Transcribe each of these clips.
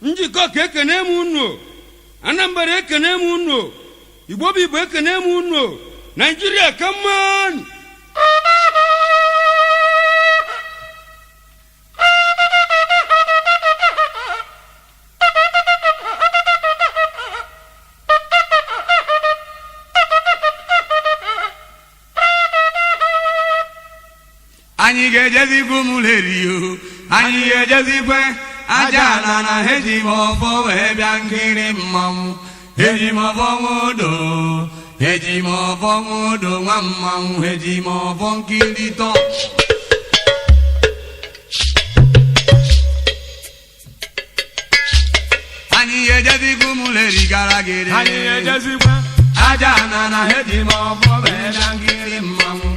Njikọ ka ekene m unu. Anambra, ekene m unu. Igbo bụ Igbo, ekene m unu. Naijiria ka mmanụ. Anyị ga-ejezikwa ụmụleri o, anyị ga-ejezikwe aja ala na eji m ọfọ wee bịa nkiri mmanwụ. Eji m ọfọ nwodo, eji m ọfọ nwodo nwa mmanwụ, eji m ọfọ nkiri tọ. Anyị ga-ejezikwa ụmụleri gara gịrị. Anyị ejezikwa. Aja na na eji m ọfọ wee bịa nkiri mmanwụ.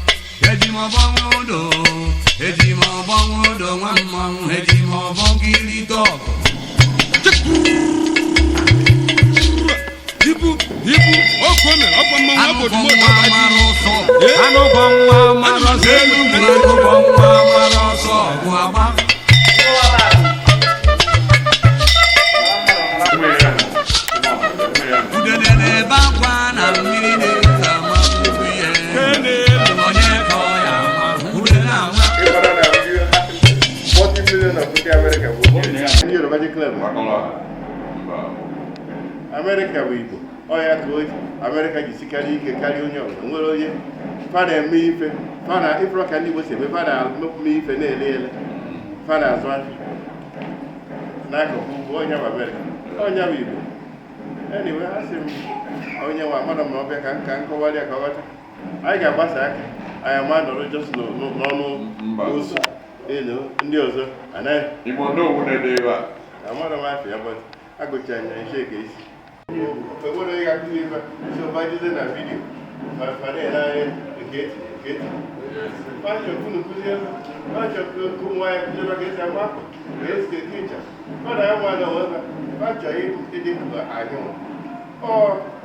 Eji m ọfọ nwodo, eji m ọfọ nwodo nwa mmanwụ, eji m ọfọ nkiri tọgụ. Ibu ibu ọkụ o mere ọkwa mmanwụ Anụkọ abọdụ nwa mara ọsọ. Anụkọ nwa mara ọsọ. Enugwu anụkọ nwa mara ọsọ ọgụ agba. Udele na-ebe akwa na mmiri na-eze ama nnukwu ihe. Onye ka ọ ya ama? Udele ama. Ịmara na 40 million of ndị Amerịka bụ ndị Yoruba ji claim Amerịka bụ Igbo. Ọ ya ka Amerịka ji sikarị ike karịa onye ọbụla nwere onye fa na-eme ife fa na ịfụrụ ka ndị Igbo si eme, fa na-eme ife na-ele ele, fa na-azụ afịa n'akụkụ ugwu. Onye bụ Amerịka, onye bụ Igbo. Anyway, asị m onye nwe amara m ọbịa ka nka nkọwarị ya ka ọ ghọta. Anyị ga-agbasa aka anyị ama nọrọ just n'ọnụ Mba. ụzọ elu ndị ọzọ anaghị. Igbo n'owu na-ede ebe a. Amara m afọ ya, but agụcha anya nche ka esi enwere onye ga-akụzi ife so bajize na video fa na-ele anya nke eti nke eti fachọ unu kụzie, fachọ ka ụmụ nwaanyị kụzie maka esi ama akwa, ka esi eti ncha, fana ya nwa na onwe fa fachọ ịdị ka anyị nwa. Ọ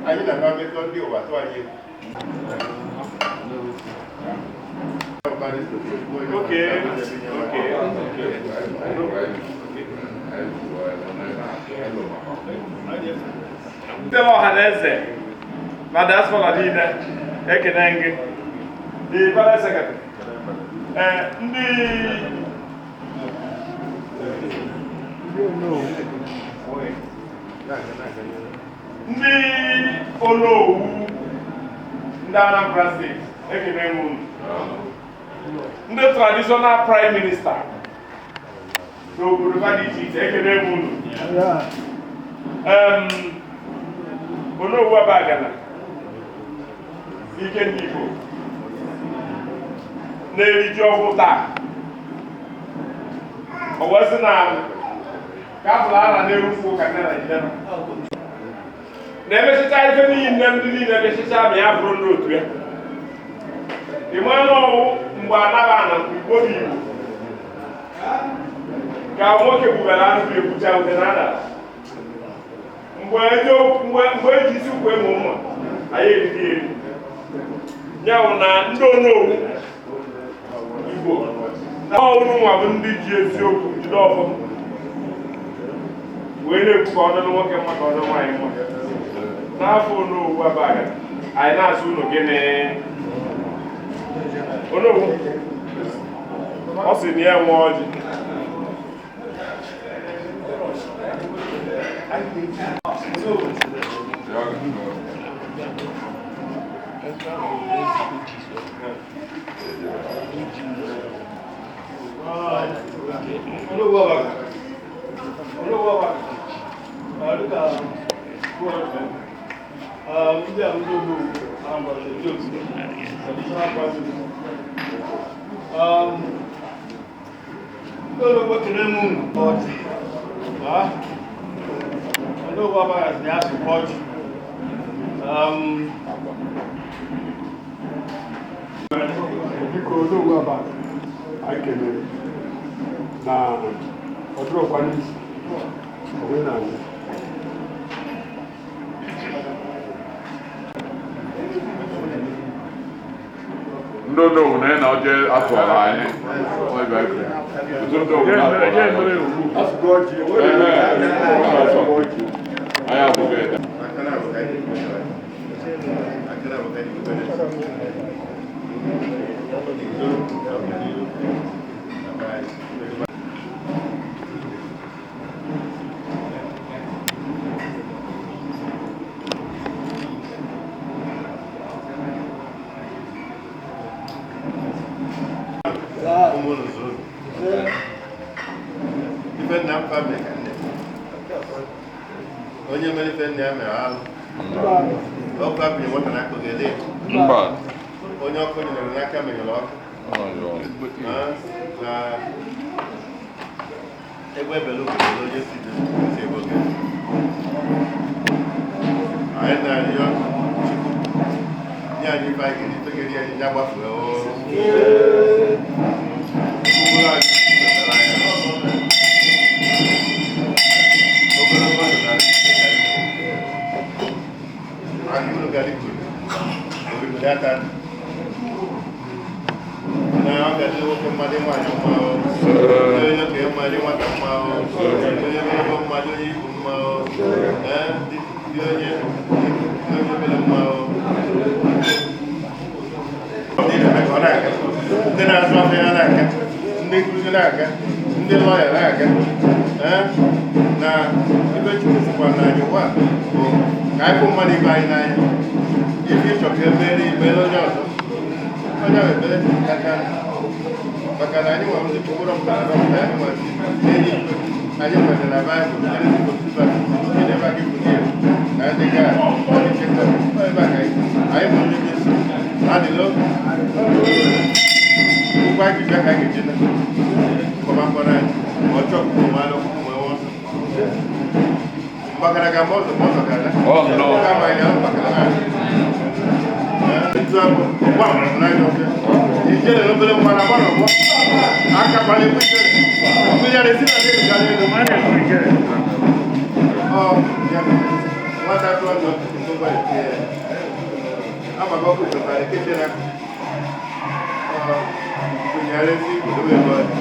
anyị na ha mekọ ndị ụwa tụ anyị egwu. Okay. Ndị ọha na eze na diaspora niile, ekene gị. The permanent secretary, ee, ndị onowu ndị Anambra Steeti, ekene m unu. Ndị traditional prime minister n'obodo ha dị iche iche, ekene m unu. Onowu Abagana ike ndị Igbo na-eri ji ọhụụ taa, o wee sị na ka afụrụ ara na-erufu ka nne Naịjirịa na-emechicha ife niile, ndị niile emechicha ma ya bụrụ ndị otu ya. Ịma na ọwụ mgbe anaba ana Igbo bụ Igbo ka nwoke gbubere anụ bụ ekwucha ute na adara mgbe mgbe eji isi ukwu emu mma anyị eriri eri ya bụ na ndị onowu Igbo na ọnụ nwa bụ ndị ji eziokwu jide ọfọ wee na-ekwu ka ọ dịrị nwoke mma, ka ọ dịrị nwaanyị mma. N'afọ onowu Abaga, anyị na-asị unu gịnị? Onowu ọ sị na ya nwe ọjị. Olówó ọba, olówó ọba, dịka ndị a ndị obodo Anambra Steeti otu traditional prime minister. Ndị ologbo, ekele m unu. Ọjị. Olówó ọba sị na ya sịkwa ọjị. Biko, Odogwu Abaga, anyị kelere na ọ dịrọkwa n'isi omenala. Ndị onowu na na ọjị atụọla anyị. Ọ ebe anyị kwuru. Otu ndị owu na-atụọla anyị. Ehe. Ụmụ unu zụrụ ife nna m famili ka nne onye mere ife nna ya mere alụ. Ọkụ abụghị nwata n'aka oge ya. Mba. Onye ọkụ nyere n'aka menyere ọkụ. Na egbe ebele obodo onye si si ebe oge. Anyị na-arịọ Chukwu nye anyị ife anyị ga-eri togeri anyị ya gbafue oo. Mkpụrụ anyị wetara anyị ogologo ndụ na anyị unu gara ikuru oriri aka na ọ ga-adị nwoke mmadụ nwaanyị mma o, onye okenye mmadụ nwata mma o, onye ogologo mmadụ onye ibu mma o, ee, dị onye dị onye obere mma o. Ndị na-eme ka ọ na-aga, ndị na-azụ ahịa ya na-aga, ndị nkụzi na-aga, ndị lọya na-aga, ee, na ibe Chukwu sikwa na anyị ugbu a bụ ka anyị hụ mmadụ ibe anyị n'anya. Ife ịchọ ka emere imere onye ọzọ, onye ahụ ekpere kacha maka na anyị nwere ndị Chukwu rọpụtara rọpụta, anyị nwere enyi anyị nwere na Baịbụl Jenesis 45 ebe a ka ekwuru ya na ndị Gad na ndị Jekọb, ọ ebe a ka anyị bụ ndị Jesu adịlo ụkwụ anyị ji bịa ka anyị ga-eji na kọmakọrọ anyị ma ọ chọọ ọkụkọ ma alụ ọkụkọ ma enwe ọsọ mgbakara ga ma ọzọ ma ọzọ ga-ala. Oh, no. Kama anyị ahụ mgbakara na ntu abụ ọgbọ amara n'anya ọfịa ijele n'obere mmanụ agba n'ọgbọ aka kpara egwu ijele mmiri ara esi na ndị ga n'elu ọ ya nwata tụọ ndụ ngwa etinye ya amaghị ọkụ chọtara ekeche na ọ gụnyere ezi odobe ebe ọ dị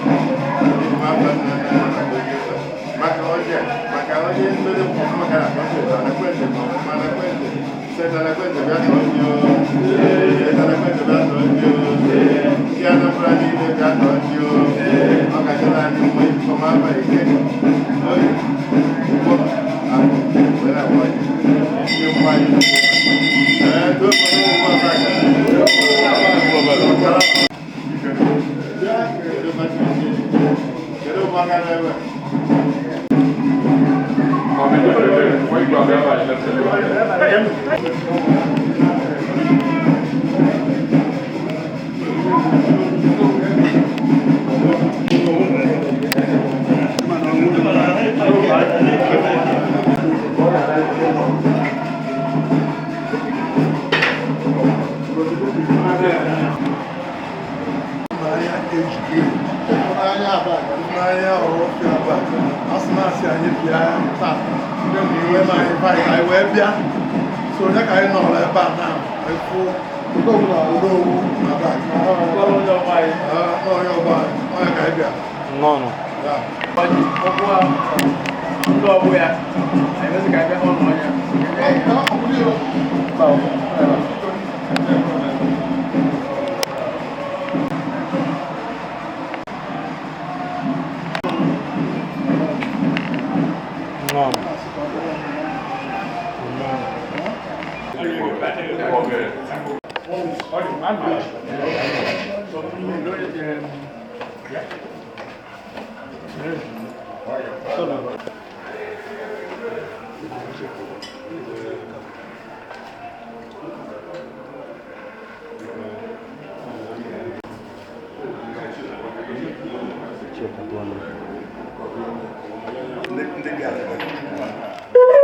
ejima afa nna nna nna maka onye ụzọ maka ọjị a maka onye mmeri maka na akpọsị anakweze ma ọfụma anakweze seta anakweze bịa tọọ ndị o, seta anakweze bịa tọọ ndị o, ndị Anambra niile bịa tọọ ndị o, ọ gachara anyị mma ifụma afa ike oyi ụgbọ afọ were agba ọjị ndị mgbe anyị ee tụọ ụgbọ ụgbọ aka Kedu ụmụaka nọ ebe a? N'ahịa HK, n'ahịa Abak, n'ahịa Ọrọfịa Abak, asị na asị anyị bịa taa, ndị na iwe na anyị banyị anyị wee bịa. So onye ka anyị nọrọ ebe a na efu Odowu Abak. N'onye ọgba anyị, onye ka anyị bịa. Nnọọ. Ya. Ndị ọgbọ ya, anyị mesị ka anyị bịa n'ụlọ ya. Nnọọ. Ndị bịara ebe a.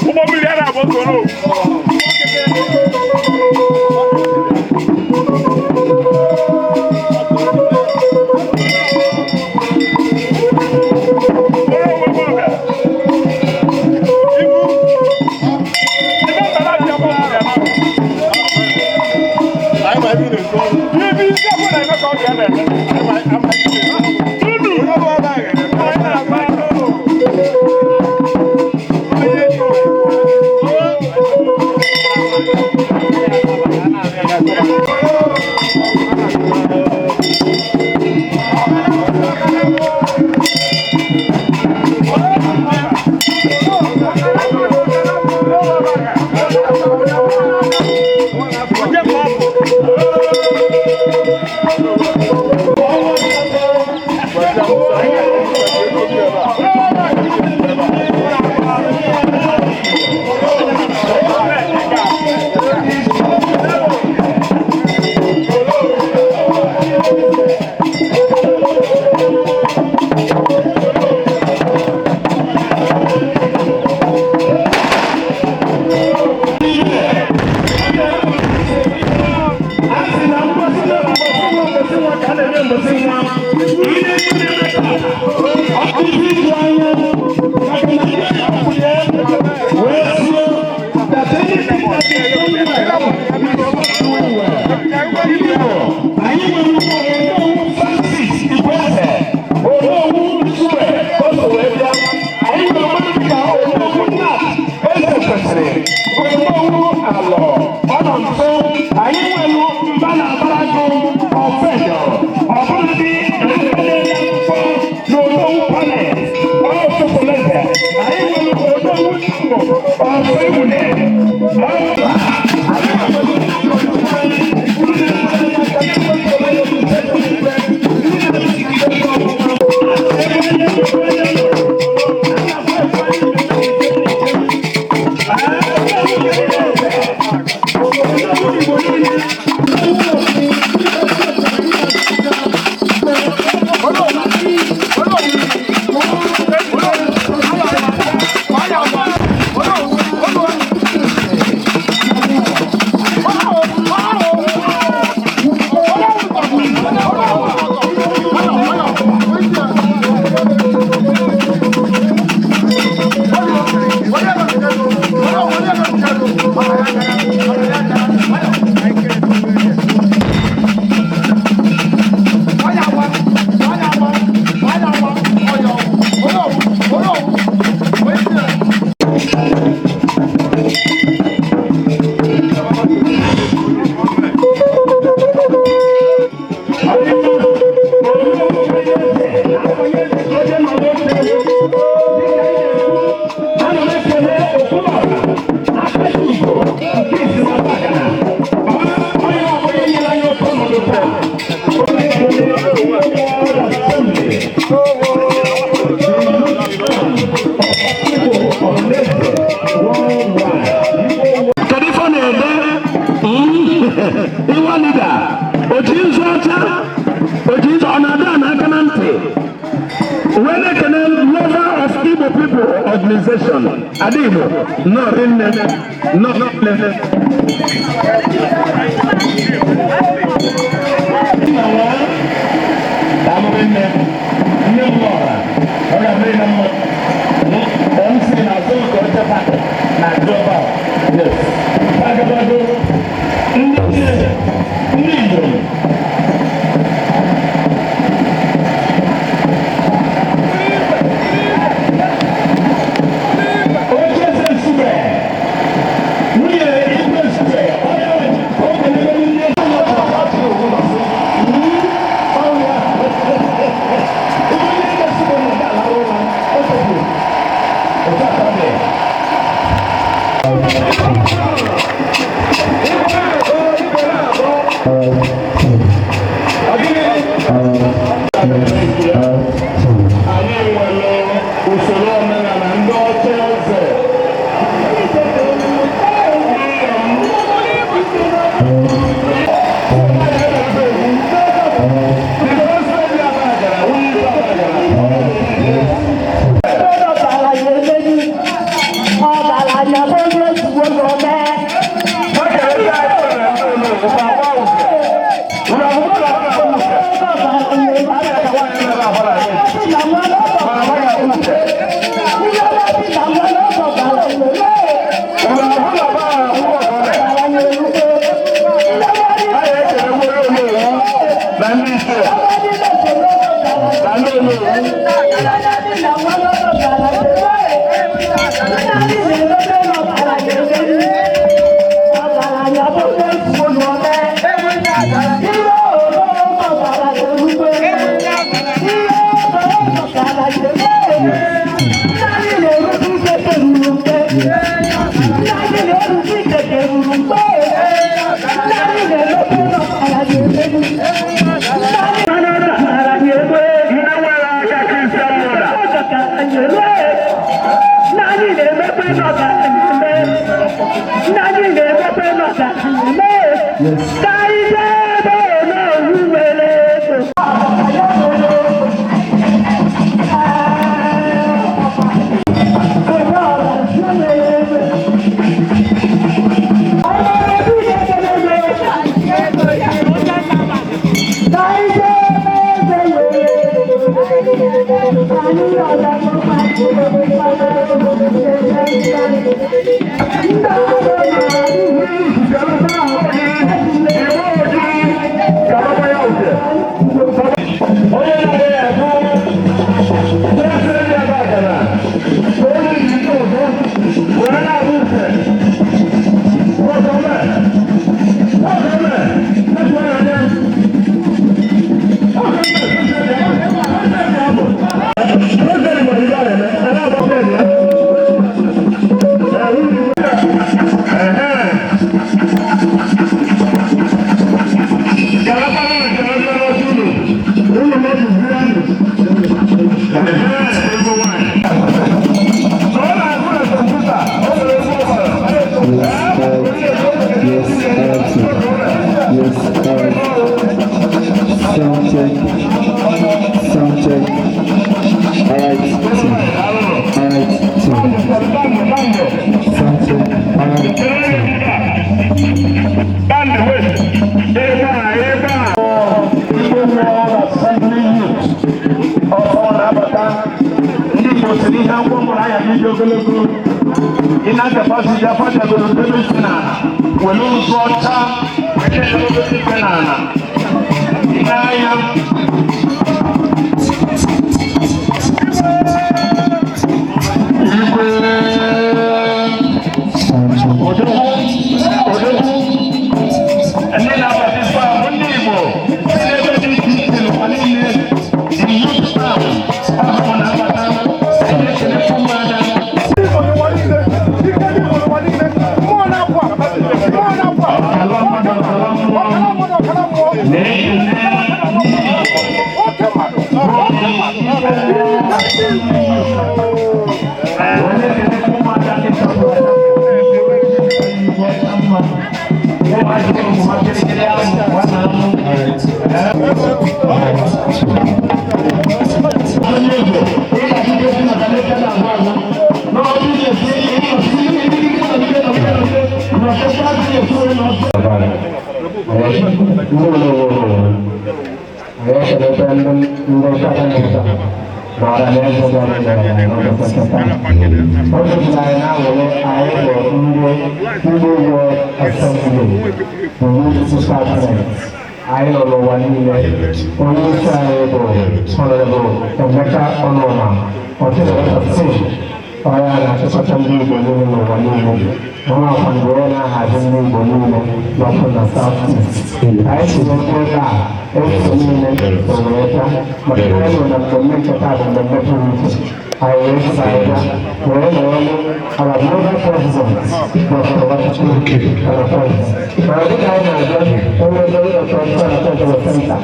Ụgbọ mmiri a na-agba soro. Anyị nwere usoro omenala ndị ọcha eze. Anyị wee sị anyị bịa wee nọrọ our global president, Dr. Wachukwu Ọkọnọ. Mana dịka anyị na-abịa, onye obere ekpenta na kọntrol senta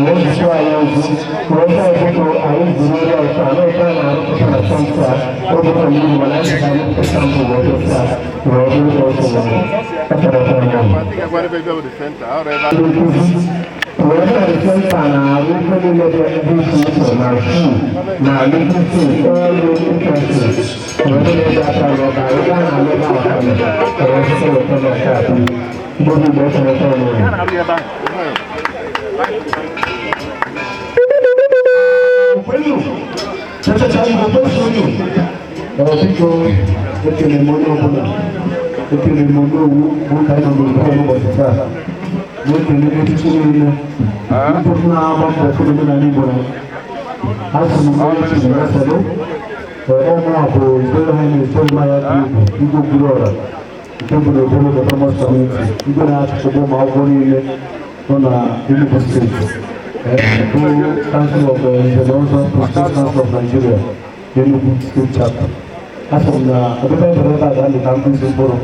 wee jisi anyị ozi wee sị anyị biko anyị zuru ndị ọcha na ofe a na-arụpụta na senta oge ụlọ iwu, mana anyị ka anyị pụta mbụ wee dosa wee bụrụ ka o si wee ekpere ndị nkuzi wee na senta na-arụ ife niile dị iche iche na school na little all interested wee na-eji aka n'ebe a ebe a na-alụ ebe ahụ wee site weta na nke a mgbe Igbo ekereta ọnụụlọ. Biko, ekele m onye ọbụla, ekele m Onowu bụ ka anyị nọ n'obodo n'ụbọchị taa, na-ekele echichi niile ndị na-agba mbọ fụrụ omenala Igbo na asị m onye chiri ya sado. Ọmụ a bụ His Highness Jeremiah Igwe, Igwe Okwuluọra nke bụ n'Obolo Autonomous Community, igwe na-achịkọba ụmụ akwụkwọ niile nọ na Enugu Steeti, bụ Council of Nze na Ọzọ President's Council of Nigeria, Enugu State Chapter. Asị m na ọbịbịa bịara ebe a ga-amịta mkpụrụ mkpụrụ.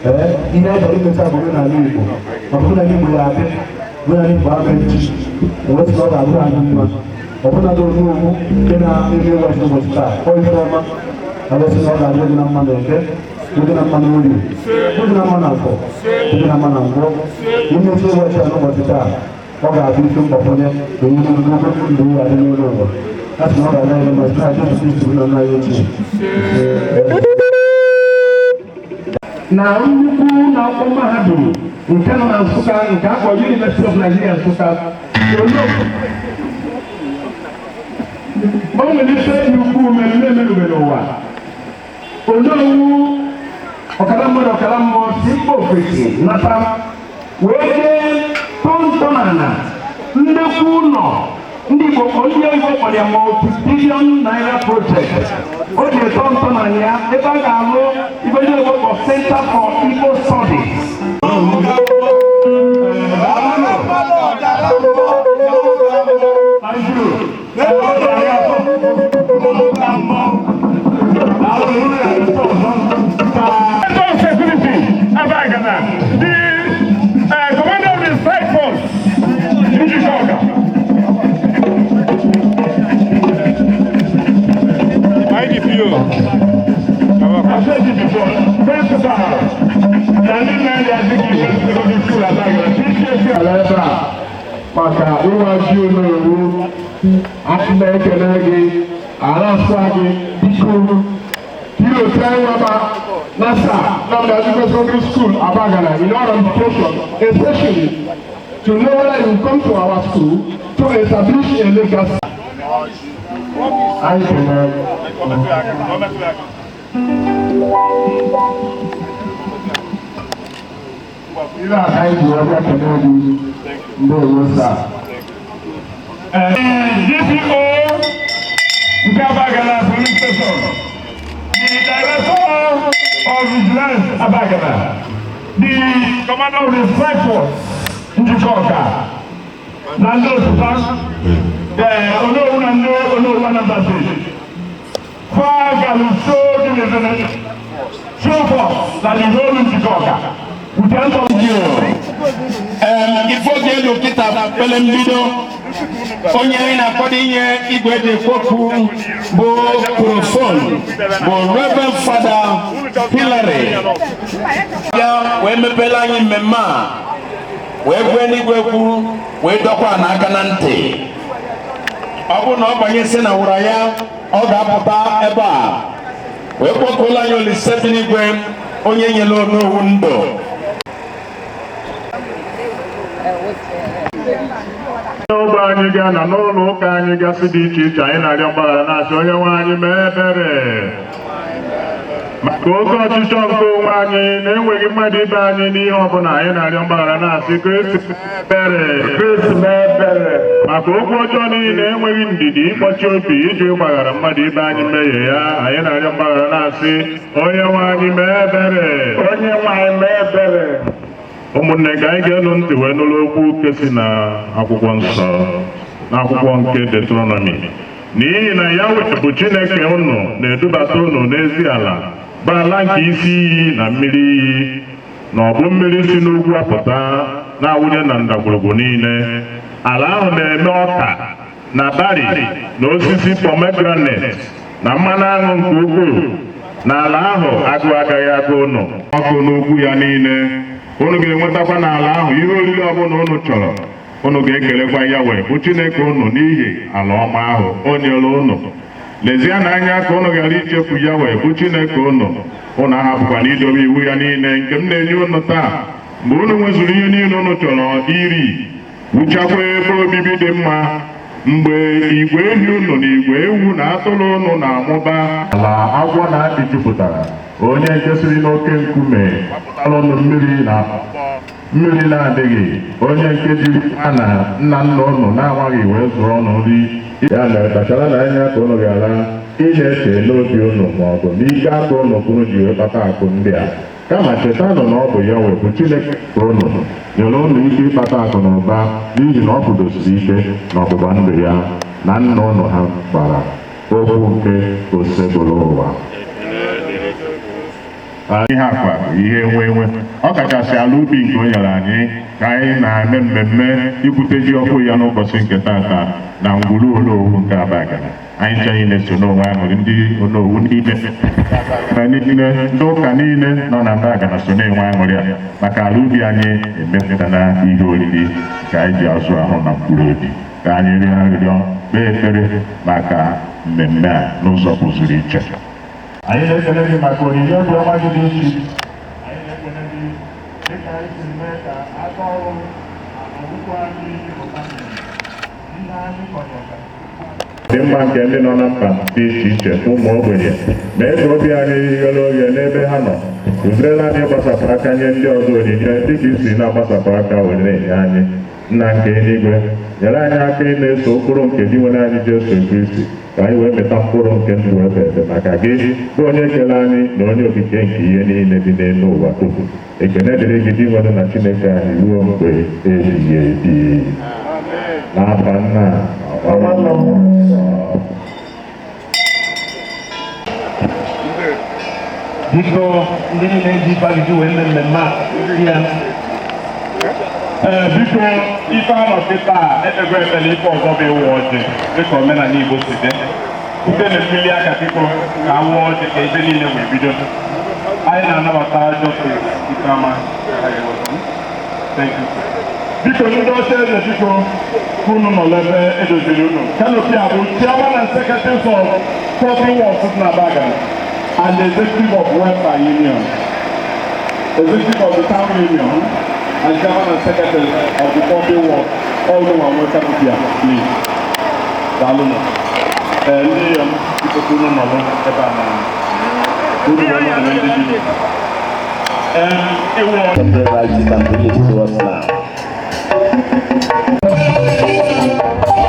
Ee, ihe a bịara imeta bụ omenala Igbo, maka omenala Igbo ya adị, omenala Igbo ama echi wee sị na ọ ga-adịrị anyị mma. Ọbụnadị Onowu nke na-eme ịwachi ụbọchị taa, ọ ife ọma alụsị na ọ ga-adị gị na mma na Eke, dị na mma n'Orie, dị na mma na Afọ, dị na mma na Nkwọ. Imechi ụbọchị a n'ụbọchị taa, ọ ga-abụ ife mgbakwunye na onye ogologo ndụ ya adị n'elu ụwa. A sị na ọ ga-adị anyị mma site na Jesu Kristi bụ nna nna ya ochie. Na nnukwu ụlọ akwụkwọ mahadum nke nọ na Nsụka, nke akpọ University of Nigeria Nsụka, o nwere ife dị ukwuu mmemme emerube n'ụwa. Onowu ọkara mmadụ ọkara mmụọ si mba ofesi nata wee jee tọntọnana nnekwu ụlọ ndị Igbo, ndị oyibo kpọrọ ya multi-billion naira project. O ji eto ntọnala ya ebe a ga-alụ ibe ndị oyibo kpọ Center for Igbo Studies. Thank you. Security Abagana, the commander of the strike force, Njikoka. IDPO. I've said it before. Principal, Nandin Azikiwe Secondary School, Abagana. Ala ebe a maka ịwa ji Onowu, asị na-ekele gị, ala asụ gị, biko Hero Nwaba NASA Nnamdi Azikiwe Secondary School, Abagana, in all ramification, especially to know whether you come to our school to establish a legacy. Anyị kelere. Ihe a ka anyị ji ọbịa kelee gị. Ndewo, sir. DPO nke Abagana Police Station, the Director of Vigilance Abagana, the Commander of the Strike Force, Njikoka, na ndị otu ha, Onowu na ndị Onowu Anambra State. Fa galuso dị n'ezene, show force na the whole Njikoka. With Ife oge elu kịta pele mbido, onye anyị na-akwado inye igwe dị ekwu bụ profon bụ Reverend Father Hillary ya wee mepela anyị mmemme a, wee gwee n'igwe kwu, wee dọkwa n'aka na ntị. Ọ bụrụ na ọ banye si na wụra ya, ọ ga-apụta ebe a wee kpọkuola anyị Olise bi n'igwe, onye nyere Onowu ndụ. N'ogbe anyị gaa na n'ụlọ ụka anyị gasị dị iche iche, anyị na-arịọ mgbaghara, na-asị onye nwe anyị mee ebere maka oke ọchịchọ nke onwe anyị na-enweghị mmadụ ibe anyị n'ihe ọbụla. Anyị na-arịọ mgbaghara, na-asị Kristi mee ebere. Kristi mee ebere maka okwu ọjọọ niile, enweghị ndidi, ịkpọchi obi, ịjụ ịgbaghara mmadụ ibe anyị mmehie ya. Anyị na-arịọ mgbaghara, na-asị onye nwe anyị mee ebere. Onye nwe anyị mee ebere. Ụmụnne, ka anyị ga-enu ntị wee nụrụ okwu nke si na akwụkwọ nsọ, n'akwụkwọ nke Deuteronomy. N'ihi na Yahweh bụ Chineke unu na-edubata unu n'ezi ala, bụ ala nke isi iyi na mmiri iyi, na ọbụ mmiri si n'ugwu apụta na-awụnye na ndagwurugwu niile. Ala ahụ na-eme ọka na bari na osisi pomegranate na mmanụ aṅụ nke ukwuu. N'ala ahụ agụụ agaghị agụ unu ọkụ n'ugwu ya niile. Unu ga-enwetakwa n'ala ahụ ihe oriri ọbụla unu chọrọ. Unu ga-ekelekwa Yahweh bụ Chineke unu n'ihi ala ọma ahụ o nyere unu. Lezienụ anya ka unu ghara ichefu Yahweh bụ Chineke unu. Unu ahapụkwana idobe iwu ya niile nke m na-enye unu taa. Mgbe unu nwezuru ihe niile unu chọrọ iri, wuchakwa ebe obibi dị mma, mgbe igwe ehi unu na igwe ewu na atụrụ unu na-amụba, ala agwọ na akpị jupụtara, onye nke siri n'oke nkume gbapụtara unu mmiri na mmiri na-adịghị, onye nke jiri mana nna nna unu na-amaghị wee zụọ unu nri. Ya mere, kpachara n'anya ka unu ghara ị na-eche n'obi unu ma ọ bụ n'ike aka unu ka unu ji wee kpata akụ ndị a, kama chetanụ na ọ bụ Yahweh bụ Chineke unu nyere unu ike ịkpata akụ na ụba, n'ihi na ọ kwudosiri ike na ọgbụgba ndụ ya na nna unu ha gbara. Okwu nke Osebụrụwa. Ihe akwa bụ ihe enwe enwe, ọ kachasị ala ubi nke o nyere anyị ka anyị na-eme mmemme igwute ji ọkụ ya n'ụbọchị nke tata na ngwuru Onowu nke Abagana. Anyị ncha niile so n'onwe aṅụrị. Ndị Onowu niile niile, ndị ụka niile nọ na Abagana so na-enwe aṅụrị a maka ala ubi anyị emepụtana ihe oriri nke anyị ji azụ ahụ na mkpụrụ obi. Ka anyị rịọ arịrịọ, kpee ekpere maka mmemme a n'ụzọ pụziri iche. Anyị na-ekele gị maka onyinye obiọma gị dị iche iche. Anyị na-ekele gị dịka anyị si mee ka aka ọrụ agbụgbọ anyị pụta ihe anyị kọnyere dị mma nke ndị nọ na mkpa dị iche iche, ụmụ ogbenye. Mee ka obi anyị ghere oghe n'ebe ha nọ. Kụziere anyị ịgbasapụ aka nye ndị ọzọ onyinye dịka isi na-agbasapụ aka were na-enye anyị. Nna nke eluigwe, nyere anyị aka ị na-eso ụkpụrụ nke di nwere anyị Jesu Kristi, ka anyị wee mịta mkpụrụ nke ndụ ebe ebe maka gị bụ onye kere anyị na onye okike nke ihe niile dị n'elu ụwa dum. Ekene dịrị gị, di nwere na Chineke anyị, ruo mgbe ebighị ebi. N'afa Nna na Nwa. Biko, ndị niile ji ife agịji wee mee mmemme a ya. Ee, biko, ife anọ kịta ekpego ekpere. Ife ọzọ bụ ịwụ ọjị dịka omenala Igbo si dị, site na mmiri aka. Biko, ka awụọ ọjị ka ebe niile wee bido. Anyị na-anabata Justice Ikama. Thank you. Biko, ndị ọcha eze, biko, unu nọ n'ebe edoziri unu. Canopy a bụ chairman and secretary of 40 wards na Abagana and the executive of welfare union, executive of the town union and chairman and secretary of the 40 ward. All know and welcome here, please. Daalụ nụ. Ee, ndị biko, unu nọrọ ebe a na unu wee nọrọ ndị dị ịwụ. Something like you can bring it to us now.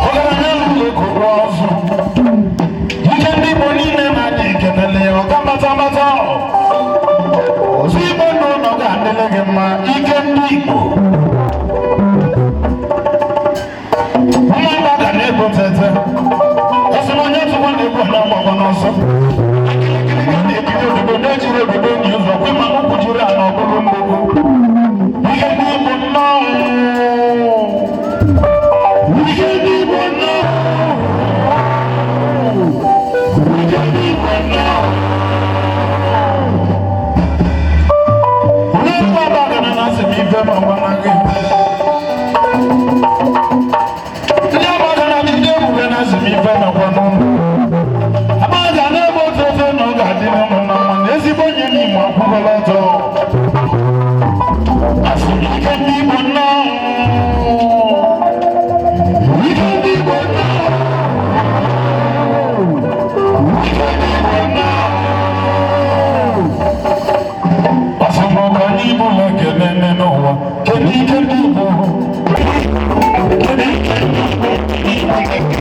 Ọgaranya ụlọ ọzọ ike ndị Igbo niile na-adị ikenele ọga mbata mbata ọzọ. Igbo n'ụlọ ga-adịrị gị mma. Ike ndị Igbo mma ga na-ebo tete ọsị na onye tụwa na-ebu na agbagba n'ọsọ na-ebiri obodo na-ejiri obodo enyi ụzọ kwe ma ụkwụ jiri ala ọbụrụ mgbogbo. Ike ndị Igbo nnọọ, ike ndị Igbo nnọọ, ike ndị Igbo nnọọ. Onye ntụ Abagana na-asị m ife ma gwana gị, ndị Abagana dị ndị ebube na-asị m ife mekwa n'ụlọ Abaga na-ebe otu ofe na ọ ga-adị n'ụlọ na mma na ezigbo onye n'Igbo akwụkwọla ọtọ. Asị m ike ndị Igbo nnọọ, ike ndị Igbo nnọọ, ike ndị Igbo nnọọ. Asị m ka anyị Igbo na-ekele nne n'ụwa. Kedu ike ndị Igbo? Kedu ike ndị Igbo?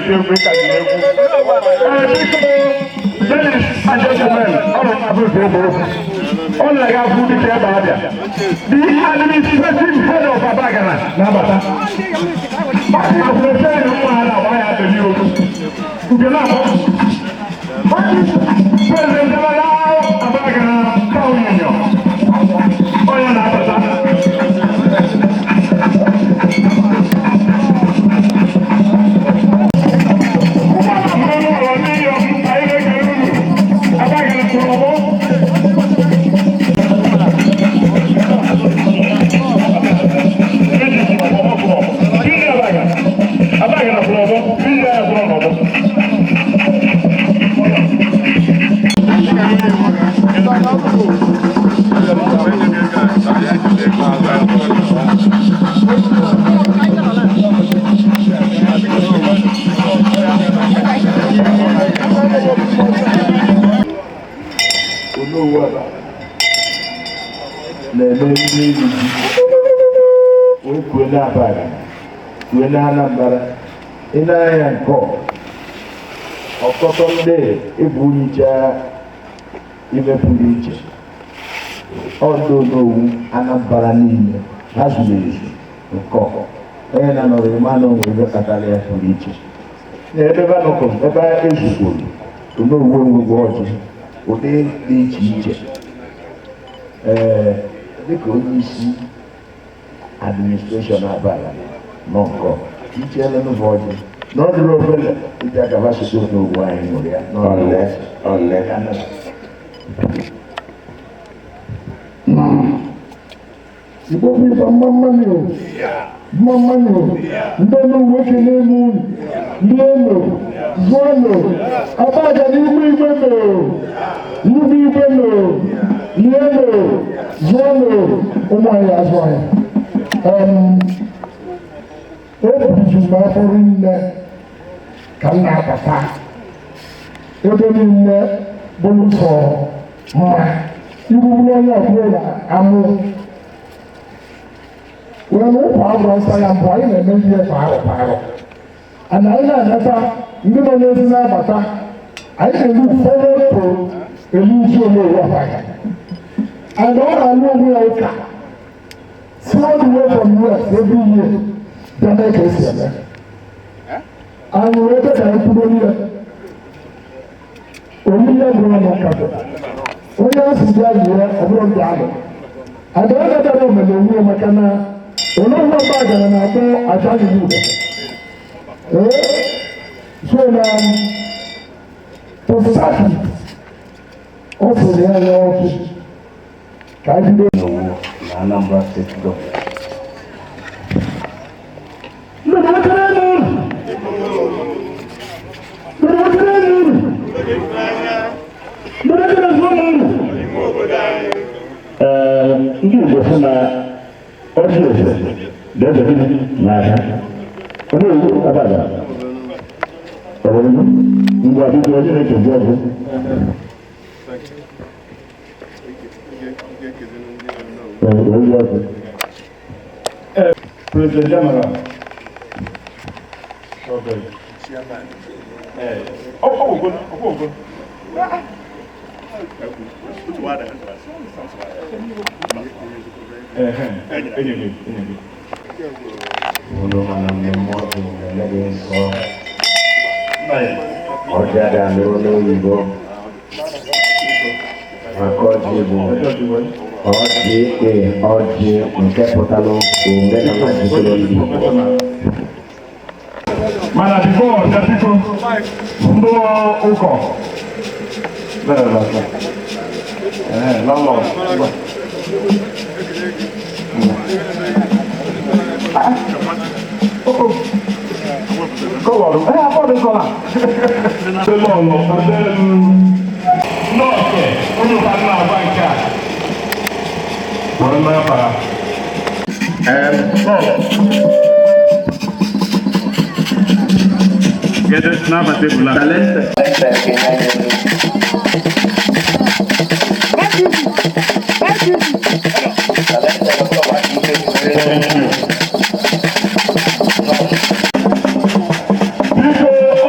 na-eti egwu ịka dị egwu. Ee, biko, ladies and gentlemen, ọ na-abụ egwu ọ na-aga afụ dịka ebe abịa. The administrative head of Abagana na-abata. Akwụkwọ nwa ha na-agba ya abịa okwu. Nke na-abụ President General Abagana Town Union. Onye na-abata. Onowu Abagana na-eme emume iri ji wee kwuo n'Abagana, kwuo n'Anambra. Ị na-anya nke ọtụtụ ndị ebunyicha ife pụrụ iche. Ọ ndị Onowu Anambra niile ha zuru ezu nke onye na-anọrọ ịma na onwere ife kpatara ya pụrụ iche. Na ebe banọkọ ebe ezukwuru Onowu enweghị ọjị ụdị dị iche iche. Ee, dịka onye isi administration Abagana nọ nkọ icheela n'ụzọ ọjị na ọ dịrị obere iji akaba site n'ogwu anyị nwere ya Ole, ole. Igbo bụ Igbo, mma mmanụ o, mma mmanụ o. Ndị Onowu, ekele m unu. Lienụ, zụọnụ Abagana. Igwe igwe nọ, igwe igwe nọ. Lienụ, zụọnụ ụmụ anyị, azụ anyị. Obi juru m afọ rinne ka m na-abata ebe niile bụrụ sọ mma igbuburu onye ọbụla amụ wee na ụkwụ agwọ nsọ ya. Mbụ anyị na-eme ihe kwa arọ kwa arọ, ana anyị na-anata ndị nọ n'ezi na-abata. Anyị na-elu forward to elu ji Onowu Abagana, and ọ na-alụ onwe ya ụka si all the way from US every year bịa mee ka esi eme. Anyị wee bịa ka anyị kwudo ya oriri ya bụrụ ọnụ nkatọ onye a sị bịa yie ọ bụrụ ndị ahụ ada dara omele onwe ya, maka na Onowu Abagana na-akpọ aja n'ihu ụda. Ee, so na to start with, ọ sịrị ya ya ọkụ ka anyị bido. Onowu na Anambra State Government. Ndị ekele m unu. Ndị ekele m unu. Ndị ekele m unu. Ee, ndị Igbo sị na ọjị eze dị eze gịnị n'ahịa. Onowu Abagana ọ bụrụ ngwa biko, onye na-ekezi ọjị. Ee, onye ọjị. President General. Okay. Ọ gwụgo, ọ gwụgo. Enye gị, enye gị. Unu mana mmemme ọjị na-ele gị nsọ. Ọjị ada n'olu oyibo maka ọjị bụ ọjị e ọjị nke pụtara omenala jikọrọ ndị Igbo. Mana before ọbịa, biko, ndị ụkọ bịara bịara. Ee, lọlọ ngwa. Kọlọrọ, ee, afọ dị kọla. Lọlọ, nọọsụ, onye ụka na-agba nke a. Were mmanya para. Lọlọ. Kedu n'aba tebụl a? Biko.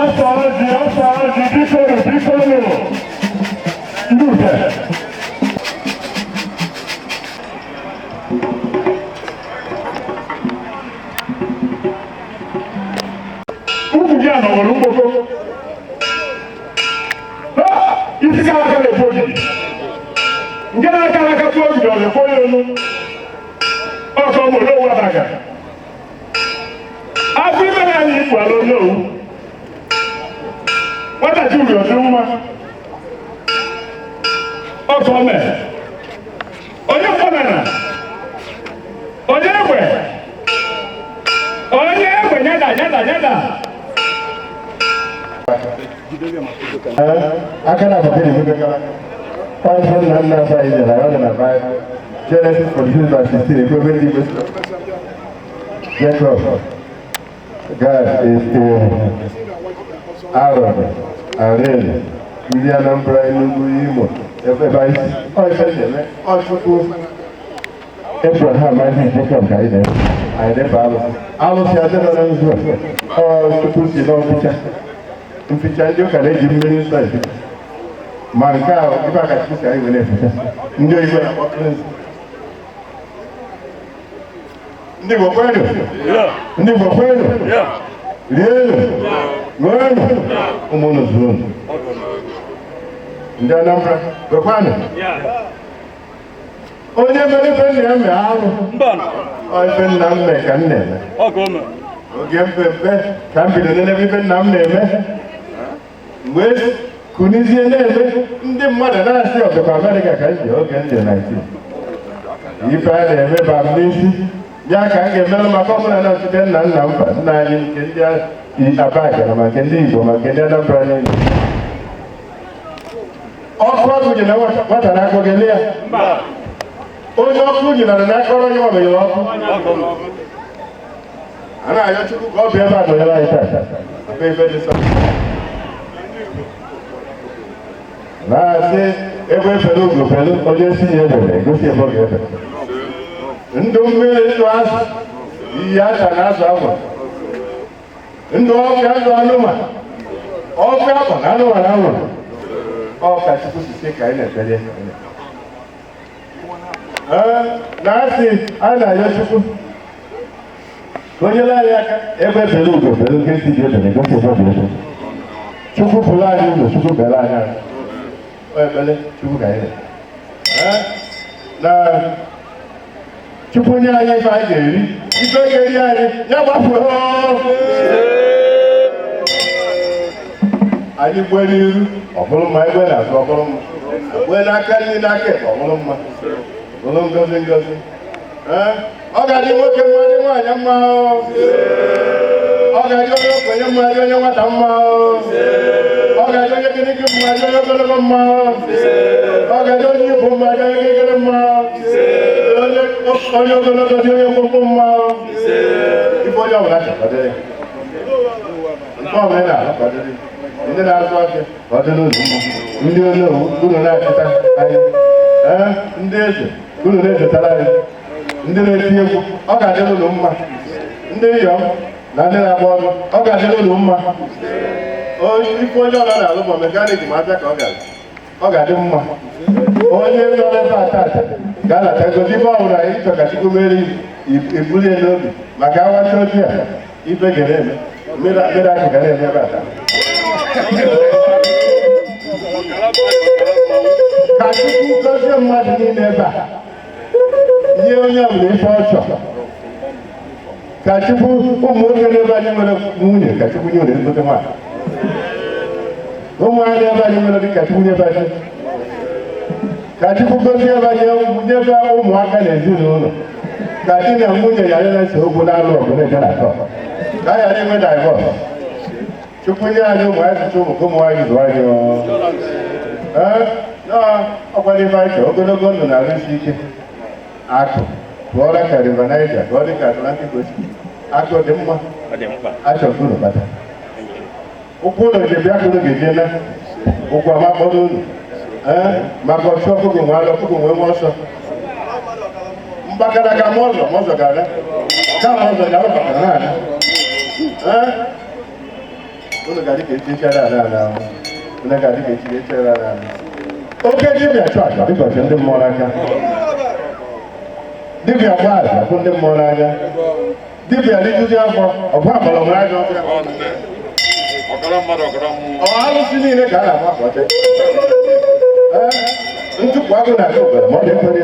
Onowu Abagana. Afọ ime na anyị ikwu ala Onowu. Nwata chi uri ọdị mma. Ọkọ ome. Onye mkpọnana. Onye egbe. Onye egbe nyada nyada nyada. Aka na abụọ na-emekọta. Ọzọ nna nna anyị dere ọ dị na Baịbụl. Genesis 46 verse 16 ekwe ebe ndị Igbo si. Jacob, Gad, Aaron, Ariel, ndị Anambra, Enugu, Imo, ebe anyị si. Ọ ife na-eme, ọ Chukwu Abraham, Isaac, Jacob ka anyị na-eme. Anyị na-efe alụsị. Alụsị adịrọ na nzu a. Ọ Chukwu si n'ọfịcha. Mficha ndị ụka na-eji mmiri nsọ eficha. Ma nke a ife aka Chukwu si anyị were eficha. Ndị oyibo na-akpọ cleansing. Ndị Igbo kwenu! Ndị Igbo kwenu! Rienu! Ṅụọnụ! Ụmụ unu zuru unu. Ndị Anambra kwekwanụ! Onye mere ife nna ya mee arụ. Ọ ife nna m mee ka m na-eme. Oge mpe ka m bido n'ebe ife nna m na-eme. Mgbe kunizie na-eme ndị mmadụ na-asị ọbịakwa Amerịka ka m ji oge m dị 19. Ife a na-eme ba m n'isi. Ya ka m ga-emerụ maka ọbụla na ọchịchị nna nna m nna anyị nke ndị Abagana ma nke ndị Igbo ma nke ndị Anambra niile. Ọkụ ọkụ ji na nwata na-akpọ gị ya. Onye ọkụ nyinara n'aka ọrụ onye ọbụla ọkụ. A na-ayọ Chukwu ka ọ bịa ebe a nọnyere anyị taa. Ebe ife dị nsọ. Na-asị ebe efere ugo felu onye si ya ebere egosi ebe ọ ga-efe. Ndụ mmiri ndụ azụ iyi ata na azụ agwa. Ndụ ọfịa ndụ anụma ọfịa akwa na anụmanụ anwụrụ. Ọ ka Chukwu si sị ka anyị na-ekpere. Na-asị a na-ayọ Chukwu ka o nyere anyị aka ebe fere ugo fere nke si dị ebere gosi ebe ọ ga-efe. Chukwu pụrụ anyị ụzọ Chukwu bere anyị aka. Ọ ekpere Chukwu ka anyị na Chukwu nye anyị ife anyị ga-eri ife ga-eri anyị ya gbafuo. Anyị gbee n'iru ọ bụrụ mma, egbe n'azụ ọ bụrụ mma, gbee n'aka nri n'aka ekpe ọ bụrụ mma, bụrụ ngozi ngozi. Ọ ga-adị nwoke mma dị nwaanyị mma, ọ ga-adị onye okenye mma dị onye nwata mma, ọ ga-adị onye gịnịgị mma dị onye ogologo mma, ọ ga-adị onye ibu mma dị onye gịgịrị mma, onye ogologo dị onye mkpụmkpụ mma. Ife onye ọbụla chọkọdịrị nke ọbụla na-alụ kọdịrị. Ndị na-azụ afịa ka ọ dị n'ụzọ mma, ndị onowu unu na-achịta anyị, ndị eze unu na-echetara anyị, ndị na-eti egwu ọ ga-adị n'ụlọ mma, ndị iyom na ndị na-agba ọrụ ọ ga-adị n'ụlọ mma. Ife onye ọbụla na-alụ ma mekaniki ma abịa ka ọ ga-adị mma. Onye nọ n'ebe a taata ga-alata gozi ife ọbụla ịchọ ka Chukwu mere ibulie n'obi maka awacha ojii a ife ga na-eme mmiri akụ ga na-eme ebe a taa. Ka Chukwu gọzie mmadụ niile ebe a, nye onye ọbụla ife ọ chọrọ. Ka Chukwu ụmụ nwoke n'ebe anyị nwere nwunye ka Chukwu nye ụlọ ezigbote nwaanyị. Ụmụ anyị n'ebe anyị nwere dị ka Chukwu nyebe anyị. Ka Chukwu gọzie ebe anyị nyebe ụmụaka na ezinụlọ. Ka di na nwunye ghara na-ese okwu na-alụ ọgụ na-eje na atọ. Ka a ghara inwe divorce. Chukwu nye anyị ụmụ anyị zụcha ụmụ ka ụmụ anyị zụọ anyị. Ọkwa n'ife anyị chọrọ ogologo ndụ na arụ isi ike. Akụ pụọra ka River Niger ka ọ dị ka Atlantic Ocean. Akụ dị mma achọrọ ka unu kpata. Ụkwụ ụlọ ji bịa ka unu ga-eje na ụkwụ ama kpọrọ unu. Maka ọchụ ọkụkọ nwe alụ ọkụkọ nwee nwe ọsọ. Mgbakara ka ma ọzọ ma ọzọ ga-aga. Kama ọzọ ga-alụ maka na ana. Unu ga-adị ka echi echere ala ala. Unu ga-adị ka echi echere ala ala. Oke dibịa chụ aja dịka ọchụ ndị mmụọ n'aka. Dibịa gba aja bụ ndị mmụọ n'anya. Dibịa rijuzi afọ ọgụ agbara nwere ajọ ọfịa. Ọ alụsị niile ka a na-agba akpọte. Ntụpụ agụ na-aga obere ma ọ dị mkpere.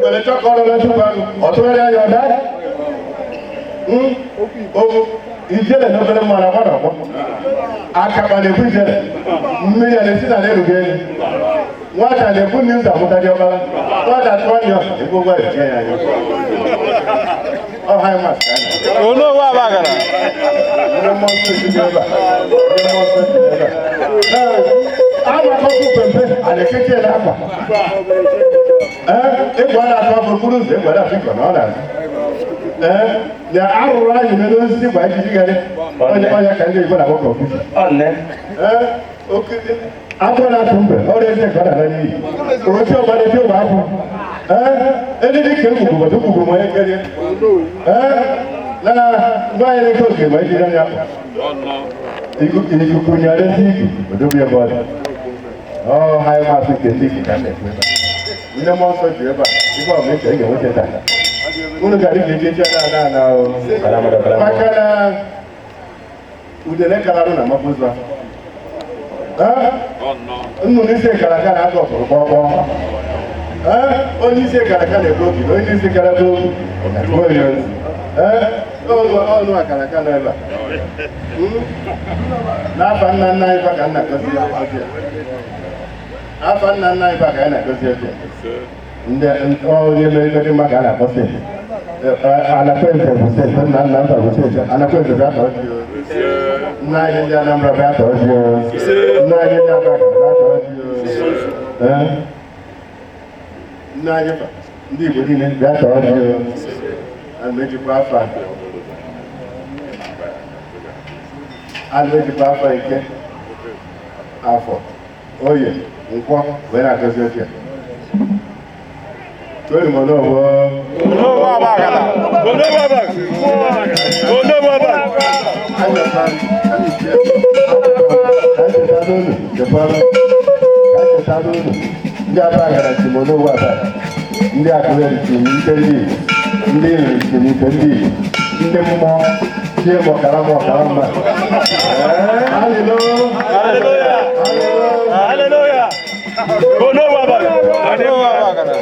Ngwere chọkọrọ tupu agụ ọ tụgharịa anya ọ daa. Ijele na obere mmanụ agba n'ọgbọ. Akaba na-ekwu ijele. Mmiri a na-esi na na-erugo elu. Nwata na-ekwu na ụzọ amụta dị ọbara. Nwata tụọ nyọ ekwu ụgwọ etie ya anya. Ọ ha mas ka a na. Onowu Abagana. Ndị mmụọ nsọ si ebe a. Ndị mmụọ nsọ si ebe a. Agbakọkụ pempe a na-ekechi ya n'akwa. Ee, egwu a na-atụ afọ okporo ụzọ egwu a na-atụ ikọ na ọ na-azụ. Ee, na arụrụ anyị mere osisi gba ijiji garị onye ọnya ka ndị Igbo na-akpọ kọmputa. Ee, oke akpọ na-atụ mbe ọrụ eze ka ọ na-ala n'iyi. Otu ọgba na-eti ogbe akwụ. Ee, eriri ka egbugbu bọtụ gbugbu ma onye kerie. Ee, na nwaanyị na-eke oke ma ejiri anya akpọ. Ikuku nyere ezi iku odobe ebe ọ dị. Ọ ha masị nke ndị Igbo ka na-ekwu ebe a. Ndị mmụọ nsọ ji ebe a, ife ọbụla eche ị ga-enweta taa. Unu gara ije eche na ana o. Maka na udele kara arụ na mapụ ụzọ. Nnụnụ isi kara aka na-atọ ọfụrụ kpọkpọ. Onye isi kara aka na-ebu obi na onye isi kara aka obi na-ebu onye ozi. Ọnụ akara aka nọ ebe a. N'afa nna nna anyị fa ka nna gozi ya. Afa nna nna anyị fa ka anyị na-agozi ebe. Ndị onye mere ife dị mma ka a na-akpọ senti. Anakweze bụ senti, nna nna mba bụ senti. Anakweze bịa tọọ ji o. Nna anyị ndị Anambra bịa tọọ ji o. Nna anyị ndị Abaka bịa tọọ ji o. Nna anyị fa, ndị Igbo niile bịa tọọ ji o. Ana m ejikwa afa. Ana m ejikwa afa eke, afọ, oye, nkwọ wee na-agọzi oche a. Tori mo náà wọ. Onowu Abagana. Onowu Abagana. Onowu Abagana. Ndị Abagana si m Onowu Abagana. Ndị Akụreri si m ike ndị Igbo. Ndị Nri si m ike ndị Igbo. Ndị mmụọ sie m ọkara m ọkara mma. Hallelujah. Hallelujah. Hallelujah. Onowu Abagana. Onowu Abagana.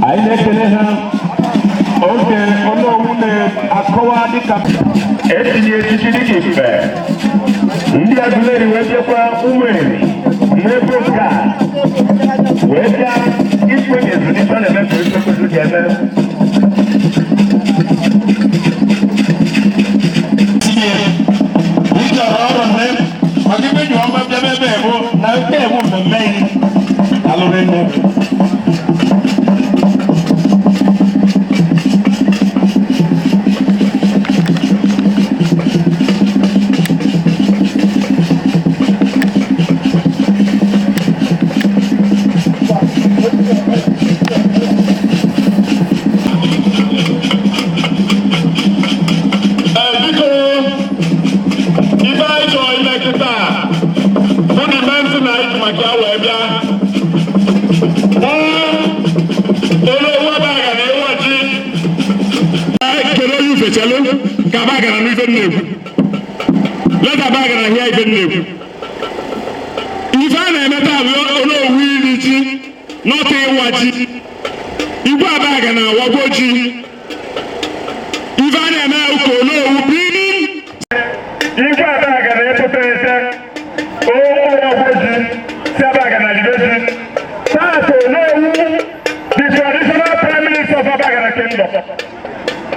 Anyị na-ekele ha oge Onowu na-akọwa dịka etinye echichi dịka ife ndị Aguleri wee bịakwa Ụmụeri n'ebe nke a wee bịa ikwenye ezulite na-eme ka ife kwesịrị ka eme. Maka ibe ji ọma bịa ebe ebu na ebe ebu mmemme yi alụrụ nne. Ife a na-eme taa bụ Onowu iri ji n'ọta ịwa ji. Igwe Abaga na-awagwo ji. Ife a na-eme ka Onowu biri. Igwe Abaga na-etote ete owagwo ji si Abaga na libe ji. Taata Onowu, the traditional prime minister of Abagana Kingdom,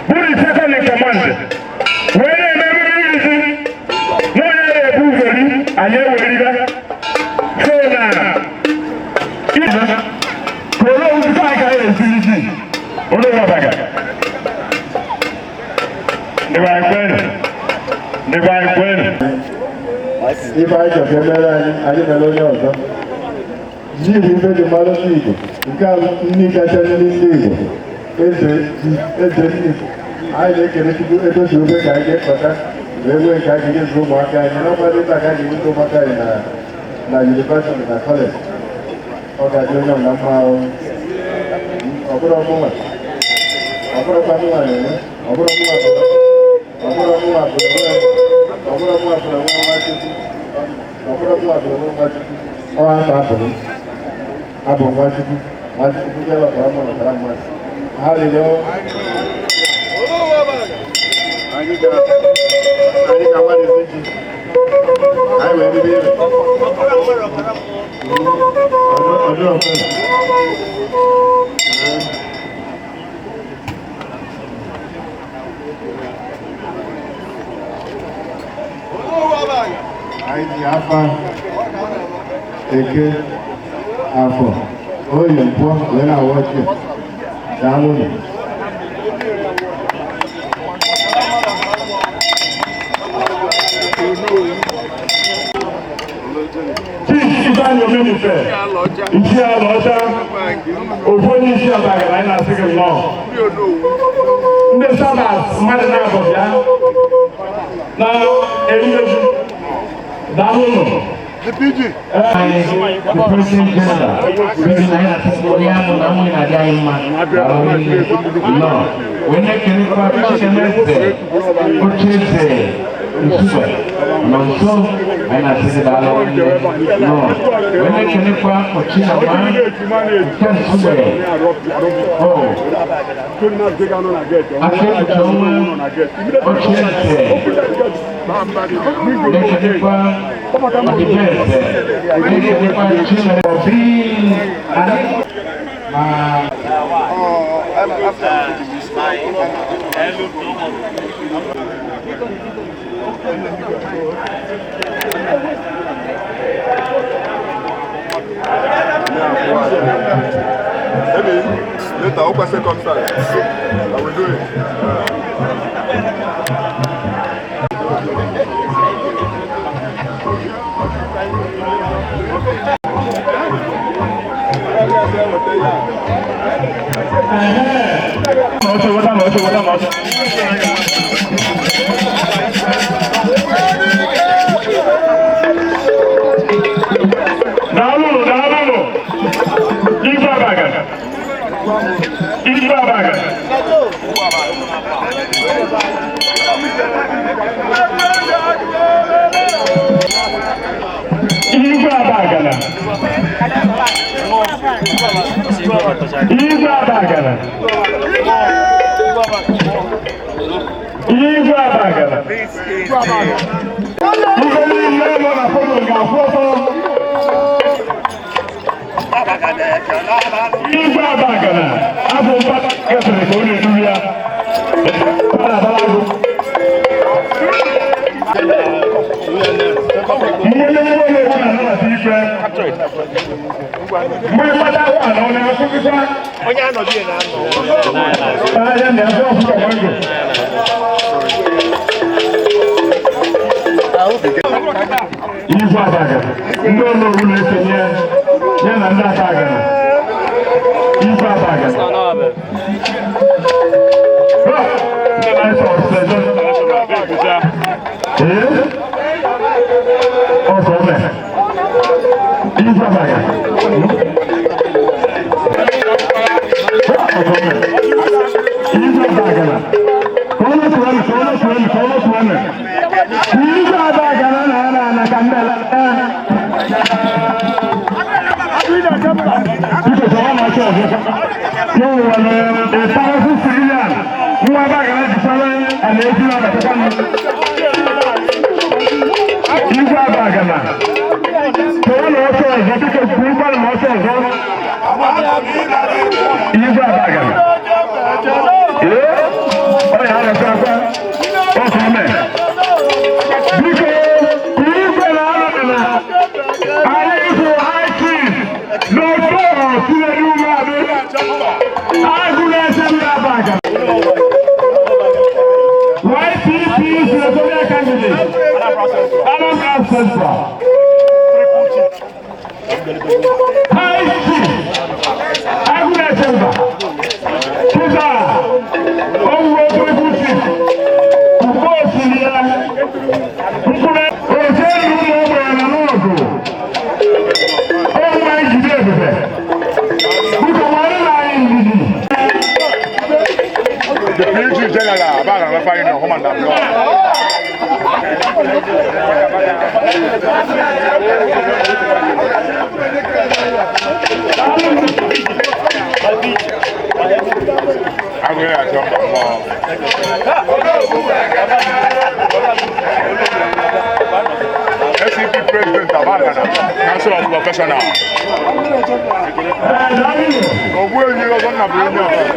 bụ the second in command, wee na-eme emume iri ji na onye na-ebu ụzọ ri anyị eweribe. So na Onowu taa ka anyị esiri ji Onowu Abaga. Ndị be anyị kwenu. Ndị be anyị kwenu. Ife anyị chọrọ ka emere anyị, anyị mere onye ọzọ. Ji bụ ife dị mmadụ ndị Igbo, nke a nri kacha nri ndị Igbo, eze ji, eze nri. Anyị na-ekele Chukwu etosi ofe ka anyị ga-ekpata wee nwee nke anyị ga-ezu ụmụaka anyị na ọkwa dịta ka anyị ga-enweta ụmụaka anyị na yunivasịtị na kọleji. Ọ ga-adị onye ọbụla mma ahụ. Ọ bụrụ ọmụnwa, ọ bụrụkwa mụnwa na-enwe, ọ bụrụ ọmụnwa bụ ọ bụrụ ọmụnwa bụ onwe, ọ bụrụ ọmụnwa bụ onwe Nwachukwu, ọ bụrụ ọmụnwa bụ onwe Nwachukwu. Ọ afọ abụrụ m. Abụ Nwachukwu, Nwachukwu bịara ọkara mma ọkara mmadụ. Hallelujah. Anyị ga-amalite ji. Anyị wee bido ire. Ọdụ ọfụma. Anyị ji afa eke afọ oye nkwọ wee na-awa ọchị. Daalụnụ. Chief Ifeanyi Omenife, Ichie Alaọcha, ofu onye isi Abagana, anyị na-asị gị nnọọ. Ndị Sabas mmadụ na-abọ bịa na erimeju, daalụnụ. The president general, n'ihi na anyị na-asị onye amụ na nwunye na-adị anyị mma nọ wee na-ekelekwa Chinemeze Ocheeze Nsugbe nọ nso, anyị na-asị gị daalụ nọ wee na-ekelekwa Ochinama nke Nsugbe o aka ekpuchi ọnwa Ocheeze, na-ekelekwa Ọdịbeze, na-ekelekwa Chineke Obi anyị ma. Maybe later, open circumstance. I will do it. Daalụnụ, daalụnụ. Igwe Abagana. Igwe Abagana. Igwe Abagana. Igwe Abagana. Igwe Abagana. Igwe niile nọ na foto ga-akwụ ọtọ. Igwe Abagana abụ mkpata gafere ka ọ na-eduru ya. Ọ na-abara agụ. Mgbe ndị nwe na-ewu na-anabata igwe. Mgbe mkpata ahụ a na ọ na-akwụsịkwa. Ahịa na-afụ ọkụkọ mango. Igwe Abagana, ndị ọlụrụ na-ekenye ya na ndị Abagana. Igwe Abagana. Ọsọ mẹ. Igwe Abagana. Ọsọ mẹ. Igwe Abagana. Kọ́lọ́ tuwẹ́nì, kọ́lọ́ tuwẹ́nì, kọ́lọ́ tuwẹ́nì. Igwe Abagana na ana ka ndị ala. Biko sọ̀rọ̀ ma ṣe ọ̀zọ́. Yóò wọ̀ ní powerful civilian. Nwa Abagana jikwara ala eji na abatakwa m. Igwe Abagana. Sọ̀rọ̀ na ọsọ ọzọ, biko kwukwara m ọsọ ọzọ. Igwe Abagana. Ee, ọ ya arụsị akwa. Ọsọ ome. Biko, igwe na-anọ na anyị bụ high chief n'otu tinyere ume adị. Agụ na-eche ndị Abagana. YPP senatorial candidate, Anambra Central. High chief, agụ na-eche mba. Kịta, owuwe triple chief. Ugbo osiri ya. Mkpụrụ ofe ndụ ụmụ ogbenye na n'ọgụ. Ọnwa njide ebube. Biko nwere na anyị ndidi. The PG General, Abagana Welfare Union, Home and Abroad. I'm going to jump more. SCP President Abagana, Council of Professionals. Council of Professionals.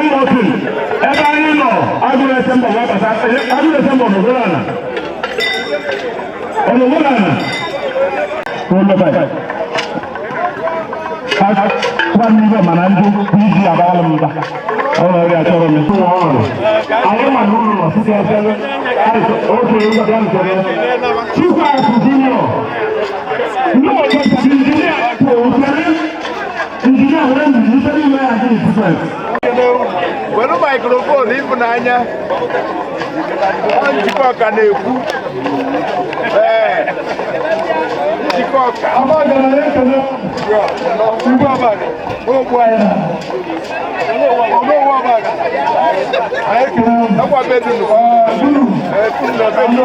One more thing, ebe anyị nọ agụrụ ese mbọ wee bata, agụrụ ese mbọ n'ogolo ala. Ọ n'ogolo ala. Ụlọ nwanne mana ndị iji abalị mba ọrụ ọrịa chọrọ m tụwa ọrụ anyị ma na ụlọ nọ site efere ofe ngwa nke Chukwu Akụ Junior ndị ọzọ injinia kwụ ofere injinia nwere ndidi ife niile ya dị different. Were microphone ịfụnanya ọ njikọ ọka na-ekwu ee njikọ ọka. Igwe Abaga, okwu anyị na Onowu Abaga. Anyị ekele unu. Akwa bedunu. Duru. Ee, tunu bedunu.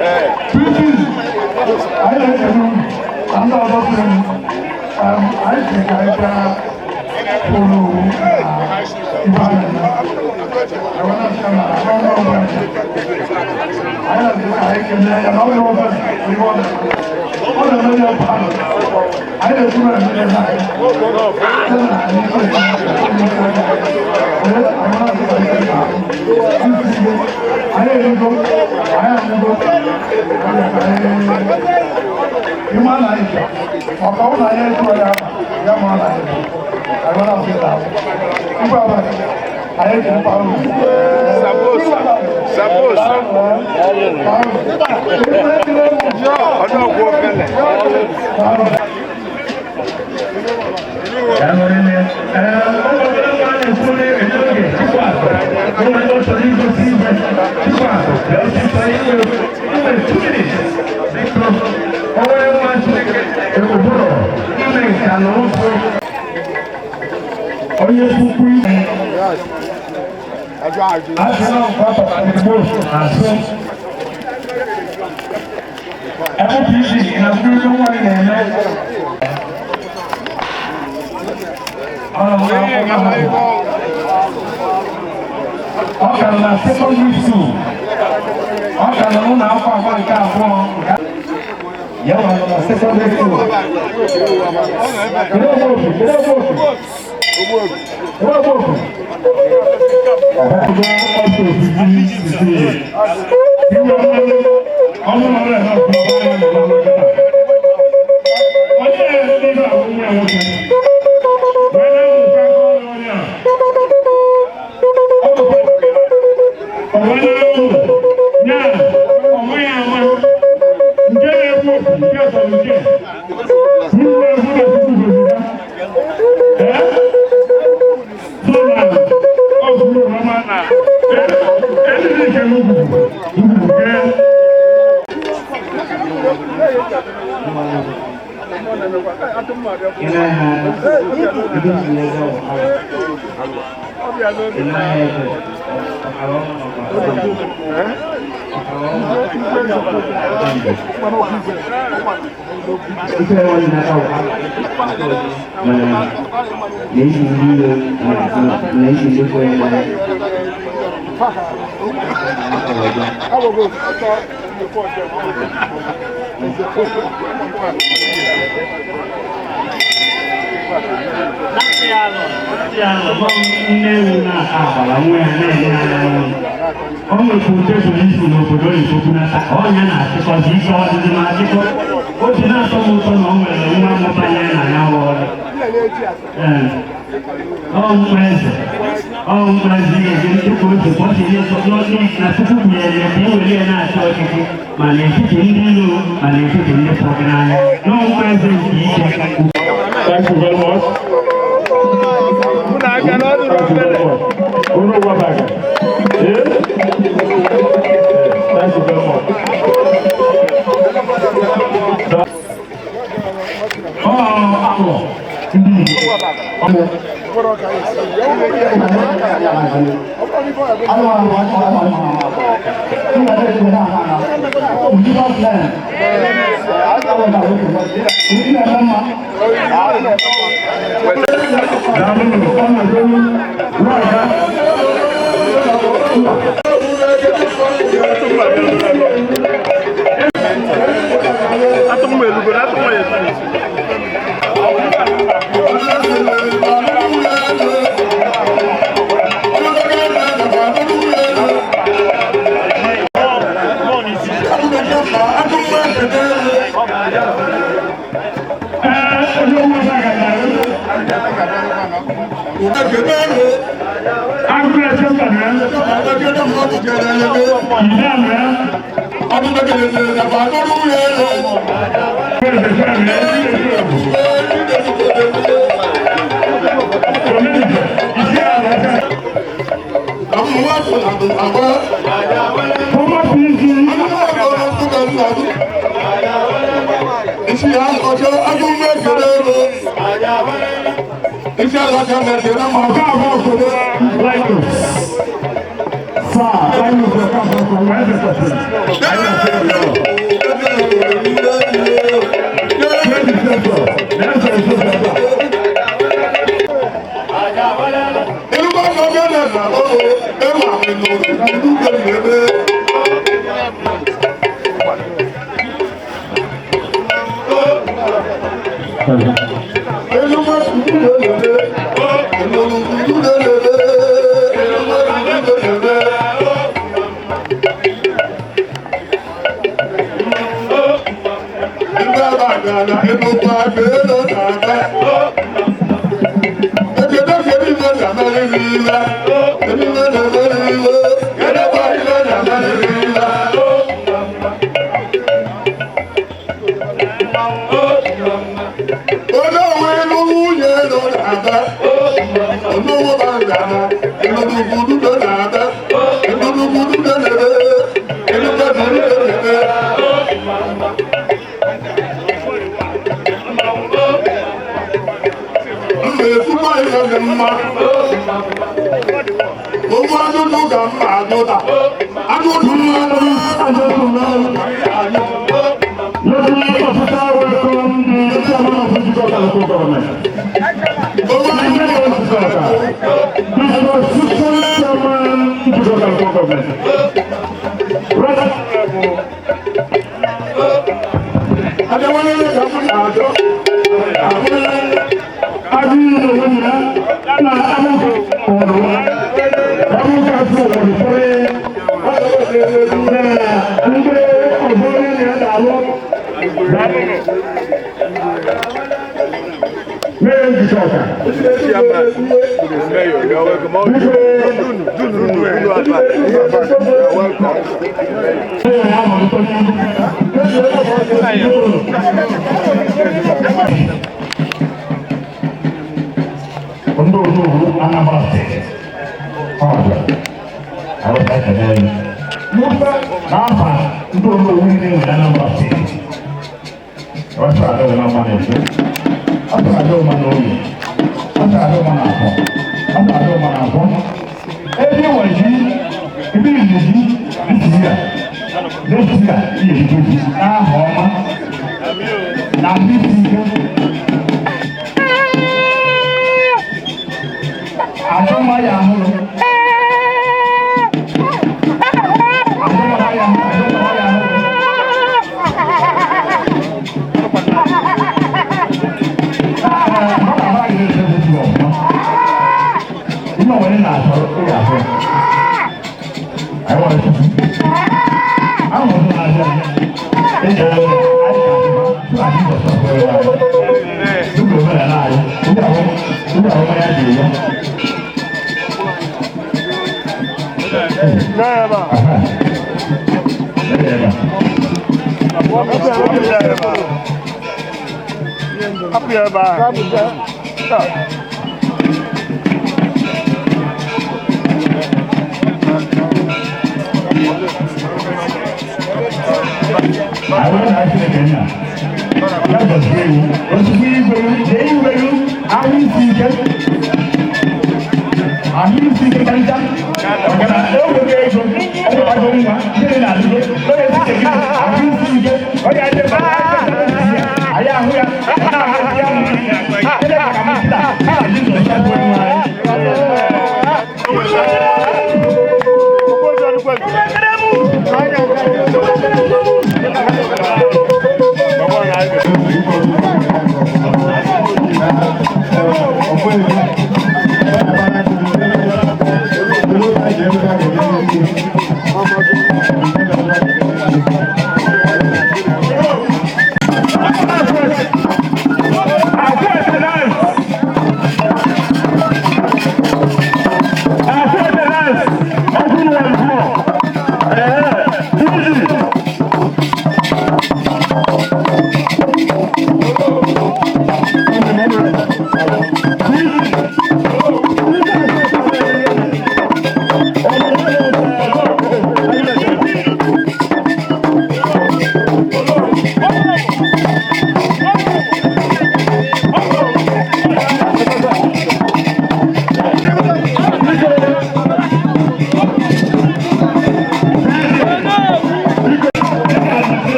Ee. Pipi. Anyị na-ekele unu. Na ndị ọzọ sịrị m. Anyị sị ka anyị bịa Onowu na ibe anyị na. Anyị na-asị na ọnụ ọgụ anyị. Anyị na-asị ka anyị kelee ya na ọ bụ obere ihe ọ na-eme. Ọ na-eme ya palọ. Anyị na-ekwu na eme ya n'anya. Site na anyị anyị erigo, anyị aṅụgo, ịma na anyị bịa maka ọ na anyị ejụọ ya ya ma na anyị bịa anyị na-asị na igwe abalị anyị ekelekwa unu. Sabosa. Sabosa. Ọdọọgwụ ofele. Onye puku asị MPC na mmiri nwanyị na-eme ọ ka nọ na secondary school, ọ ka nọ n'ụlọ akwụkwọ agba nke abụọ ya nwa nọ na secondary school. Kedu ogbofi? Kedu ogbofi? Kedu ogbofi? Nne ewu na-ata agbara nwa ya na-enye anya nri. O nwekwa tebụl isi n'obodo oyibo bunata ọnya na-achịkọzi ike ọdịdị ma achịkọ obi na-atọ m ụtọ na o nwere nwa mụbanye na ya ọrụ. Ee, ọ nwa eze ọ nwa eze ga-eji dịka o si kwọsị na tupu bunyere ya ka e were ya na-achị ọchịchị ma n'etiti ndị iro ma n'etiti ndị fọrọ gị n'anya na ọ nwa eze nke ike. Thank you very much. Thank you very much. Unu Abaga. Eh? Thank you very much. Ọ alọ ndị Igbo.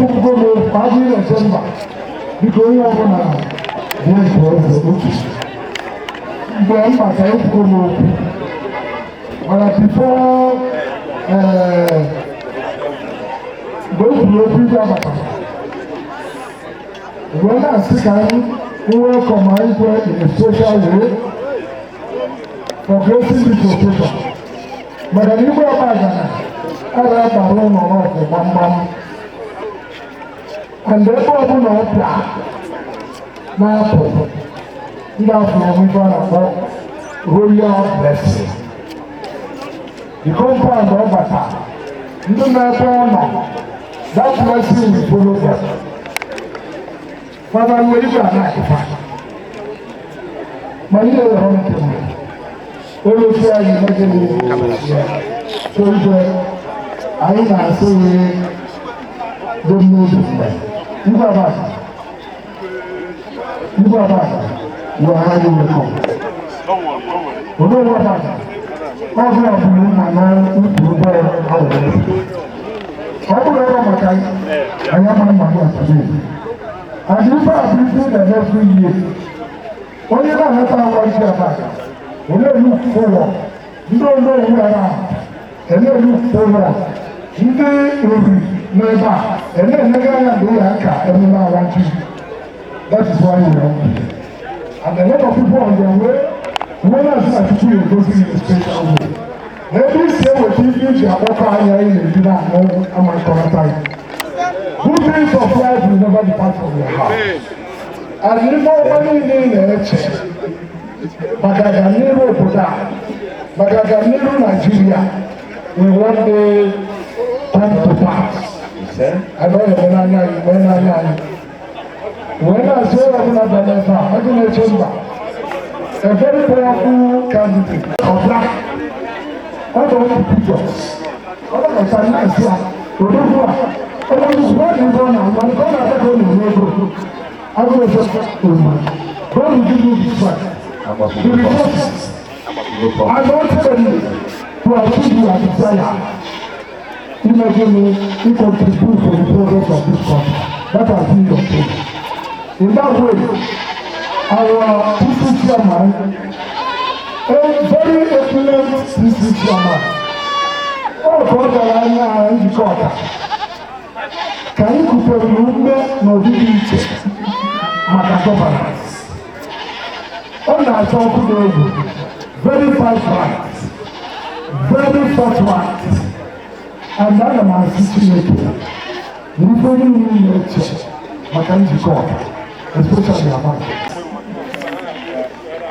Ekwubugo m okwu adịghị na-eche mba, biko onye ọbụla dị nke eze otu mgbe m bata ekwugo m okwu, mana before mgbe e kwuru okwu igwe abatara mgbe na-asị ka anyị welcome igwe in a special way for gracing this occasion, maka na igwe Abagana a na-abara ụlọ n'ọkụ gbamgbam and ebe ọbụla ọ bịa na-apụ ndị afọ ife a na-akpọ royal blessing. The compound ọ bata, ndị nọ ebe ọ nọ, that blessing will follow them. Fada ruo igwe a na-akụfa ma ihe yọrọ nke m olosi anyị megịrị ya so igwe anyị na-asị gị dị m n'obi mgbe igwe Abagana, igwe Abagana, you are highly welcome. Onowu Abagana, ọgụ ọbụla mma na ukwu ụgbọ ahụ ọ bụrụ ọrụ maka anyị ama mma na today. And ife a bụ ife na-eme every year. Onye na-anata awa ji Abagana, ọ na-elu forward. Ndị onowu ara a na-elu forward. Ndị ori n'ebe a na-elega anya mgbe ya ka emume awa ji. That is why we are here. And a lot of people on their way, when I see Chukwu egosi in a special way. N'ebe isi eweta ife iji akpọkọ anya ị na-ebi na-aṅụ amakọrọta gị. Good things of life will never depart from your heart. And ife ọma niile ị na-eche maka agamnihu obodo a, maka agamnihu Nigeria, will one day come to pass. And ọ ga-eme n'anya anyị, mee n'anya anyị. Wee na-asị onye ọbụla bịara ebe a, agụ na-eche mba, a very powerful candidate, ọbịa, ọ dị ọkụ pictures, ọ dọkọta na-asị ya, odogwu a, onye nnukwu ọ dị ebe ọ na-agba, nke ọ na-ata ka ọ na-enye ego, agụ na-eche oroma, God will give you the strength, the resources, and ultimately to achieve your desire. Imagine me, contribute to the progress of this country. That has been your goal. In that way, our PC chairman, a very excellent PC chairman, ọ ka ọ gara anya njikọ ọka ka anyị kutere ume n'ụdị dị iche maka governance. Ọ na-achọ ọkụ n'egwu, very vibrant, very forthright, and ana m asị Chineke na ife niile na-eche maka njikọ ọka, especially Abagana.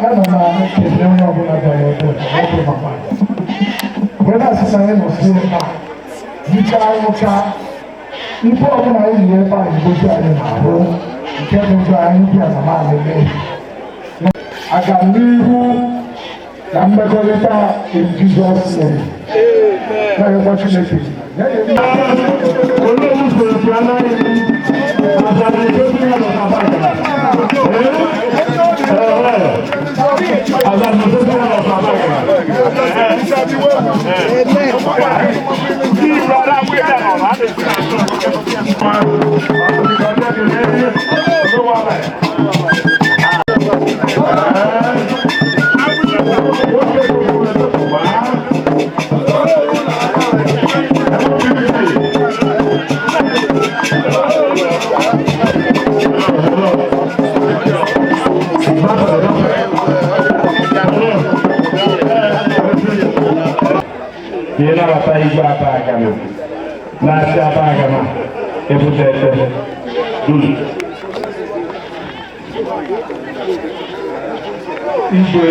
Ana m ekele onye ọbụla bịara ebe a, ọ bụ mama. Wee na-asị na anyị nọsi ebe a, hichaa rụchaa, ife ọbụla anyị yi ebe a egosi anyị na-ahụ nke bụ njọ anyị bịa na maamị agamnihu na mmekọrịta in Jesus' name. Na-ayọkwa Chineke. Olóòwú sọ̀rọ̀ tí a náà yìí, àtàlẹ́ tó bí wọn lọ Abagana. Àtàlẹ́ tó bí wọn lọ Abagana. Ihe nabata igwe Abagana na-achị Abagana ebute ete. Igwe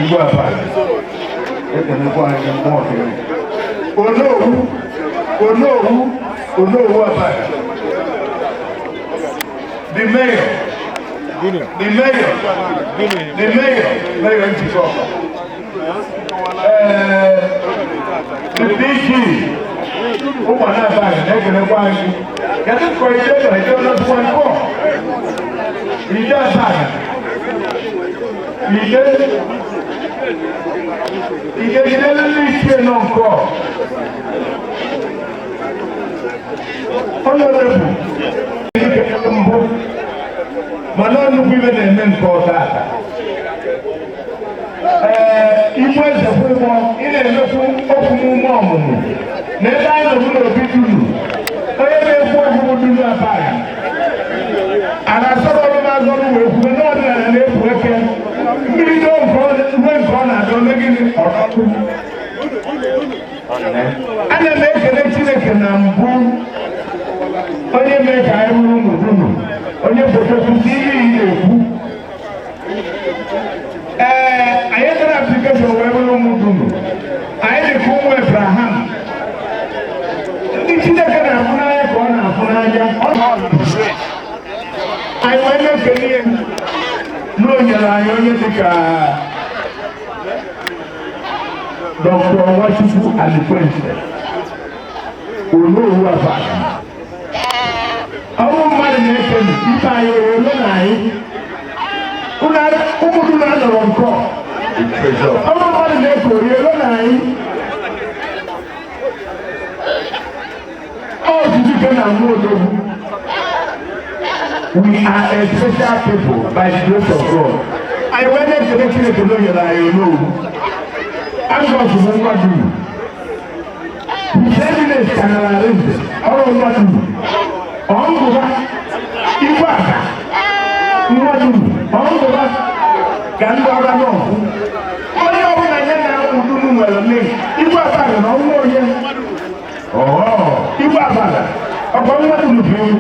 igwe Abagana ekenekwa anyị mmụọ kere. Onowu, Onowu, Onowu Abagana. The mayor, the mayor, the mayor, mayor njikọ. The PG, ụmụ Abagana na-ekenekwa anyị. Kedu ka ide nọ ide ọnọdụ nkọ? Ide Abagana. Ide ide ide ndị ichie nọ nkọ. Honorable nke ọtata. Ee, igwe eze ụgbọ ị na-emekwu okwu n'ume ọmụmụ na ebe anyị nọ n'obi dunu onye na-ekwu okwu bụ dunu abaghị a na-asọrọ ọrụ na-azọrọ wee kwube na ọdịnala na-efu eke mmiri ruo nke ọ na-adọ ome gịnị ọdọkụ. Ana m ekele Chineke na mbụ onye mee ka anyị bụrụ ụmụ dunu onye fotokwusi ihe ị na-ekwu. Ee, anyị gara aplikeshọn wee bụrụ ụmụ dunu. Anyị dị ka ụmụ Abraham, ndị Chineke na-afụ n'anya ka ọ na-afụ n'anya. Anyị wee na-ekele ya na o nyere anyị onye dịka Dr. Nwachukwu Alikwense Onowu Abaka. Ọnwụ mmadụ na-eke ife anyị ole na anyị ụmụ dunu anọrọ nkọ. Ọnwụ mmadụ na-eke ori ole na anyị ọ jijike na nwa odogwu. We are a special people by the grace of God. Anyị wee na-ekele Chineke na o nyere anyị Onowu. Angos bụ nwa dunu. His eminence ka nara arinze ọrụ nwa dunu. Ọngụba igwe aka nwa dunu ọngụba ka ndị ọra n'ọkụ. Onye ọbụla ya na ụdunu nwere link igwe aka na ọnwa onye. Igwe abala ọkwa nwa dunu bụ iwu.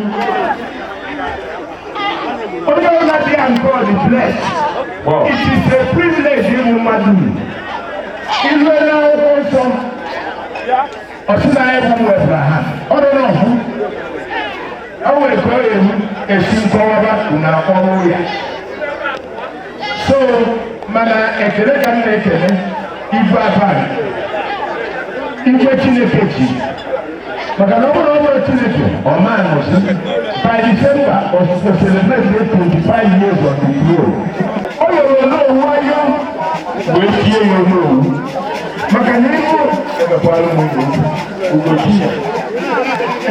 Onye ọbụla dị ya nke ọ dị blessed. It is a privilege ịbụ mmadụ. Ilu na akwụkwọ nsọ ọtụ na anyị bụ ụmụ Abraham ọ dị n'ọfụ ọ nwere ka ọ ga-ewu esi nkọwaba na ọrụ ya. So mana ekele ka m na-ekele igwe abalị igwe Chineke ji maka na ọ bụrụ ọ bụrụ Chineke ọ maa nọsị by December o celebrate 25 years on the throne. Ọ yọrọ Onowu ayọ wee tie ya Onowu maka na ibu emekwara m Ugochi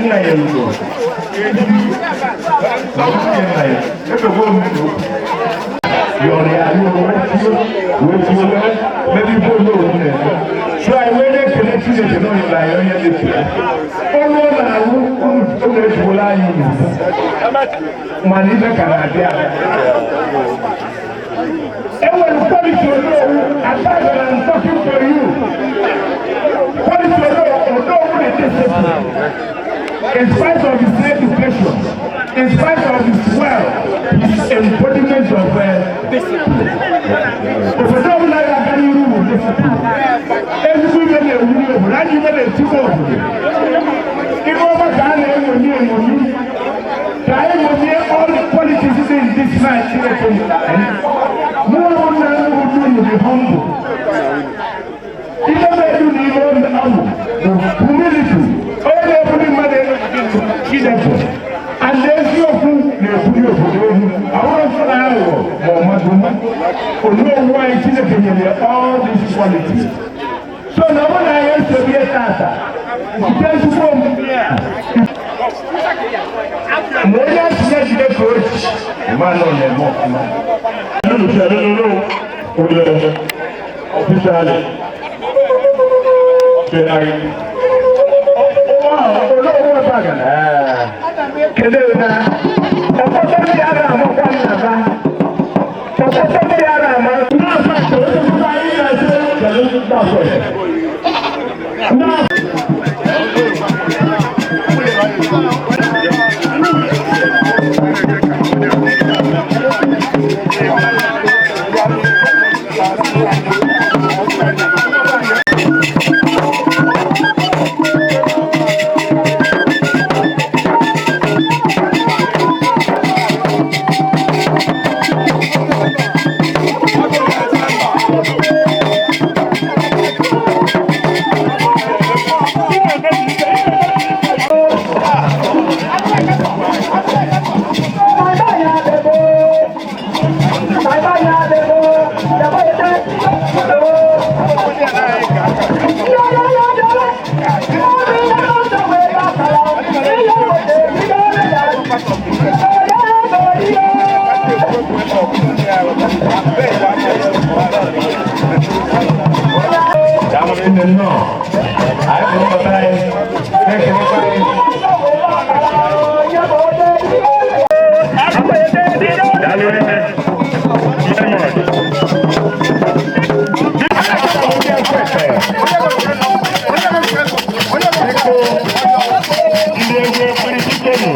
nna ya ugo nna ya ebegwo m yọrọ ya wee tie mebe ibu Onowu na-eme. So anyị wee na-ekele Chineke na o nyere anyị onye dị ya ọrụ ọ na-arụ unu ejuola anyị uru mana ibe ka na-abịa abịa. Enwere quality Onowu atagara I'm talking for you. Quality Onowu dey discipline. In spite of his education, in spite of his wealth, his embodiment of discipline. Obodo ọbụla ga-aga n'iru bụ discipline. Ezigbo ibe na-ewuli obodo, ajọ ibe na-etikwa obodo. Ibe ọma ka a na-enwonye enwonye. Ka anyị ṅomie all the qualities in this man Chineke nyere. Mụ na unu dị humble. Ife na-edu n'ime ọmụ bụ humility. Onye na-ebuli mmadụ elu Chineke. And eziokwu na-ebuli obodo elu. Ahụrụ nsọ na aghụghọ ma ọ mmadụ mma. Onowu anyị Chineke nyere all these qualities. So na ọ bụrụ na anyị esobie tata, nke ezigbo omume a. Ma onye asị ya jide ka o ji, ma nọ na-eme ọfụma. Officially, Onowu Abagana. Kedu na ọkpọtọ ndị a na-amakwa nnaba. Ọkpọtọ ndị a na-ama n'afọ a ka onye ọbụla anyị na-asị kedu n'afọ ya. Thank you. Nne nnọọ, anyị bụ mbata anyị na-ekelekwa anyị. Daalụ nne. Ndị egwu ekpiri dikenu.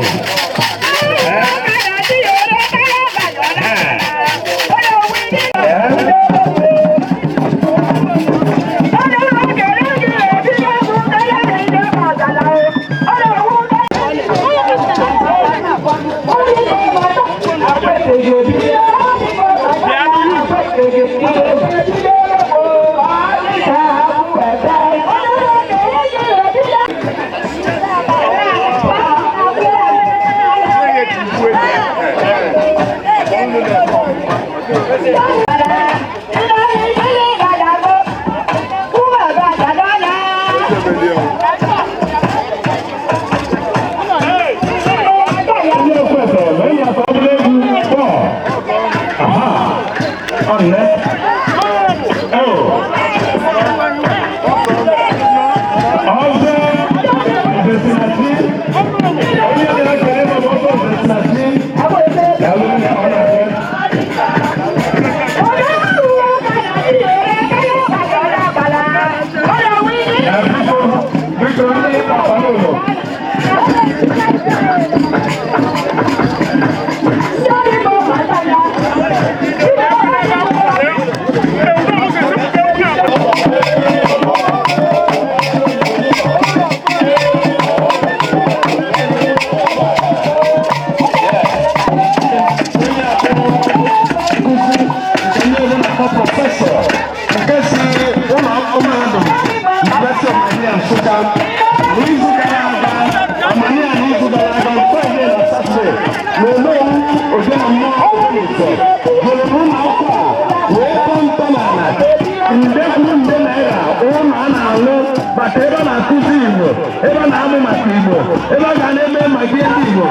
Nde kwuru nde naira ụlọ a na-alụ maka ebe a na-akụzi Igbo, ebe a na-amụ maka Igbo, ebe a ga na-eme maka ihe ndị Igbo.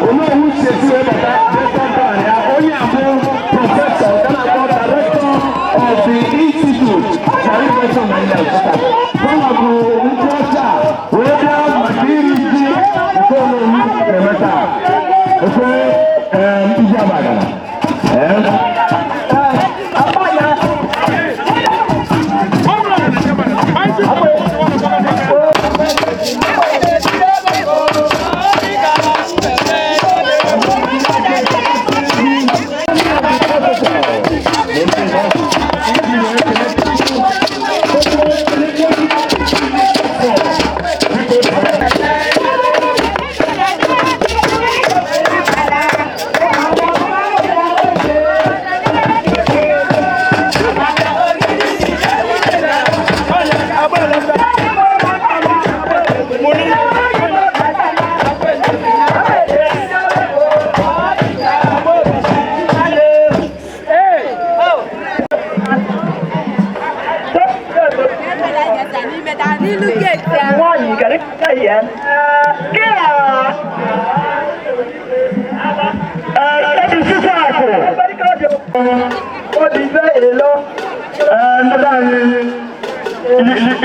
Onowu si esi wee bata depọta ya, onye abụ prọfesọ nke na-akpọ director of the institute na University of Nigeria Nsukka. Gọva bụ nkwụ ọcha wee bịa maka iri ji nke Onowu na-eme taa. Ofe iji abagana.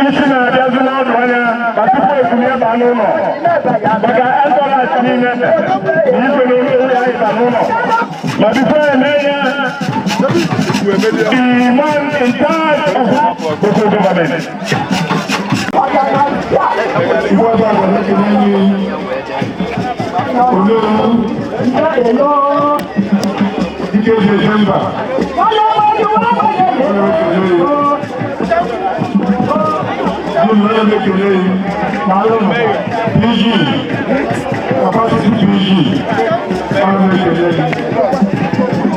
Isi na-abịazi n'ọdụ anya ma tupu ekunye ba n'ụlọ maka entourage niile na ife n'olu ya ịba n'ụlọ ma bifo eme ya, the man in charge of local government. Igwe ebe a gwara ekele nye Onowu dike eji eje mba. PG, capacity PG, ana m ekele gị.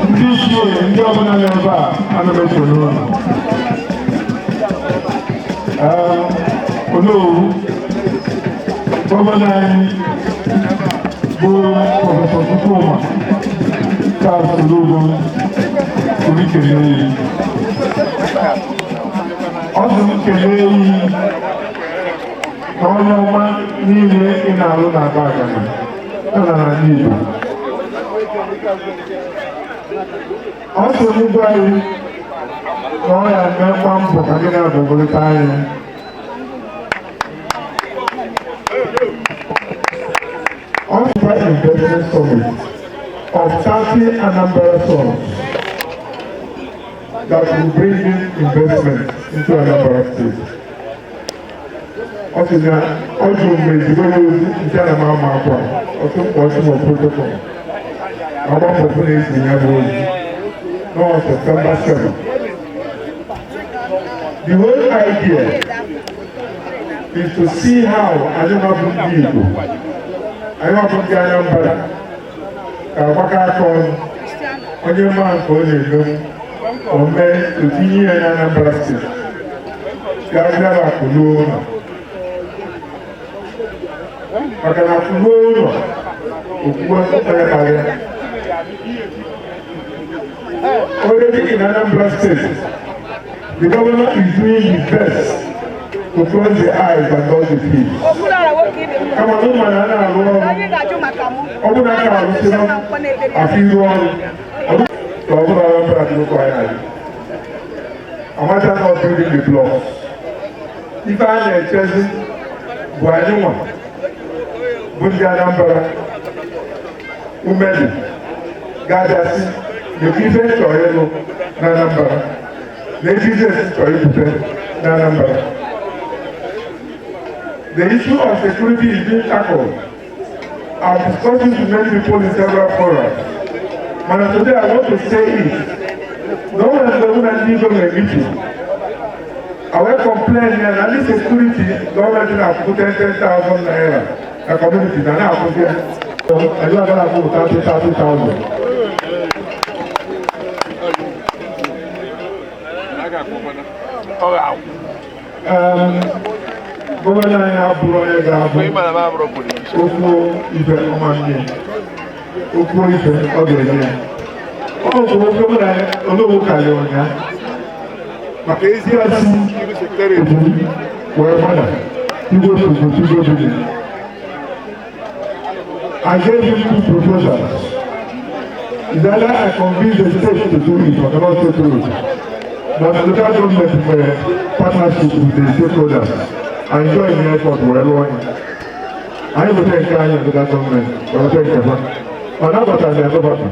Ndị ichie, ndị ọbụla nọ ebe a, ana m ekele unu. Onowu, gọvanọ anyị bụ Prọfesọ Chukwuma Charles Soludo kwuru ikele ya. Ọ sị m kelee yi na onye ọma niile ị na-alụ na Abagana ya na n'ala Igbo. Ọ sị m gwa anyị na ọ ya mee gba mbọ ka gị na-adọgorịta anya. 30 Anambra sons that will bring in investment into Anambra State. Ọ sị na ọ jụrụ mgbe ezigbo ya ozi nke a na m ama akwa ọtụ mkpọ ọchụ ma protocol agbapụpụ na-esi ya bụ ozi n'ọ September 7. The whole idea is to see how anyị nwabụ ndị Igbo, anyị nwabụ ndị Anambra ga-agbakọ aka ọnụ, onye ma nke ọ na-emenwu o mee otinye ya na Anambra State ka a bịara akụluo ụlọ, maka na akụluo ụlọ okwuwe mkpere. Already in Anambra State, the governor is doing his best to close the eyes and not the teeth. Kama na ụmụ na na-arụ ọrụ, ọ bụrụ na a na-arụsịrị afọ iru ọrụ, ọ bụrụ ka ọ bụrụ Anambra dị ụkọ ya dị. Amata not building the blocks. Ife a na-echezi bụ anyị nwa bụ ndị Anambra umeli ga-abịasị nekwa ife chọrọ ịlụ na Anambra na business chọrọ ibute na Anambra. The issue of security is being tackled. I've discussed it with many people in several forums. But today I want to say it. No one is going to leave a meeting. I will complain here na ndị security gọọmenti na-akwụ 10,000 naira na community na na-akwụzi ya. Anyị agaghị akwụ 30 30,000. Gọvanọ anyị abụrụ onye ga-abụ okwu ife ọma nne, okwu ife ọ ga-enye ya. Ọ bụ okwu na ologbo karịrị ụnyaahụ maka ezi asị otu wee gbada igwe foto igwe building. I gave him two proposals. It's either I convince the state to do it or cannot say do it. But the local government nwere partnership with the stakeholders and join the effort wee lụọ ya. Anyị weta nke anyị na local government, weta nke ha. Ọ nabatara ya gọvanọ.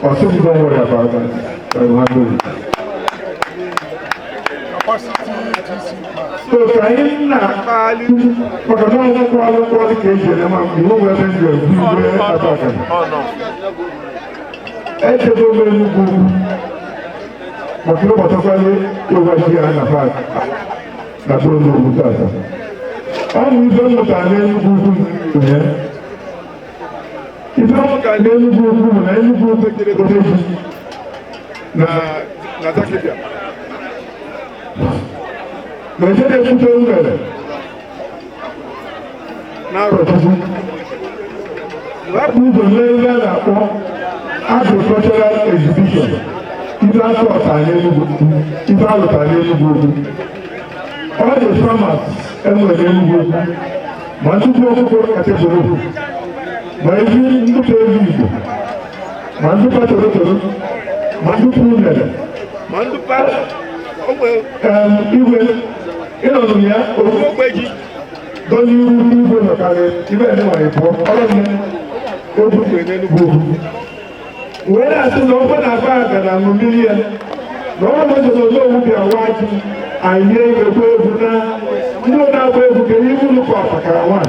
Ọ sị m, "Don't worry about that. I will handle it." So ka anyị na-akpali maka na ọnwụ akwụkwọ ka eji eme ma iwu nwere ebe ndị egwu igwe abaka. Echego m Enugwu Ukwu maka ịgbatakwanye ịgwa ji ya na park na Ologbo tata. Ọ bụ ife mmụta n'Enugwu Ukwu ya. Ife mmụta n'Enugwu Ukwu bụ na Enugwu Ukwu gote ji na Zakibia. Na eje na-ekwute nwere na-arọchukwu wepụ ụzọ mee ihe a na-akpọ agricultural exhibition, ife atọta n'Enugwu Ukwu, ife alụta n'Enugwu Ukwu. All the farmers enwere n'Enugwu Ukwu, ma nnukwu ọkụkọ category, ma ezi nnukwu ezi Igbo, ma nnukwu torotoro, ma nnukwu unere, ma nnukwu igwe ịnọdụ ya ogbe ji. Dọ n'iru igwe nọkarị ibe ede nwanyị pụọ ọrụ nne egwu n'Enugwu Ukwu wee na-asị na ọkwa na-akpa aga na mmiri ya na ọ bụ na Onowu bịa wa ji anyị nye egwu egwu na ndị na-agba egwu. Kedu ihe unu ka ọpakara nwa?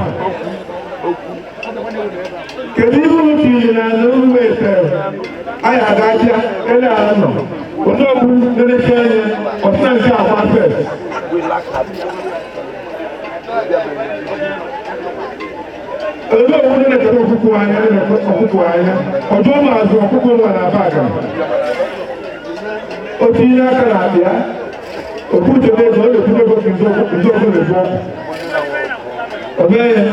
Kedu ihe unu tiri na ala unu etere anyị aga-abịa ele a nọ? Onowu na-elechi anya ọsịna nke agba first. Onowu na-elekọta ọkụkọ anya, na-elekọta ọkụkọ anya ọjọọ ma azụ ọkụkọ nwa na aba aga o tinye aka na akpa ya okwuchebe ego ọ na-ekwute ego ka nzọụkwụ na-ebu ọkụ o mee ya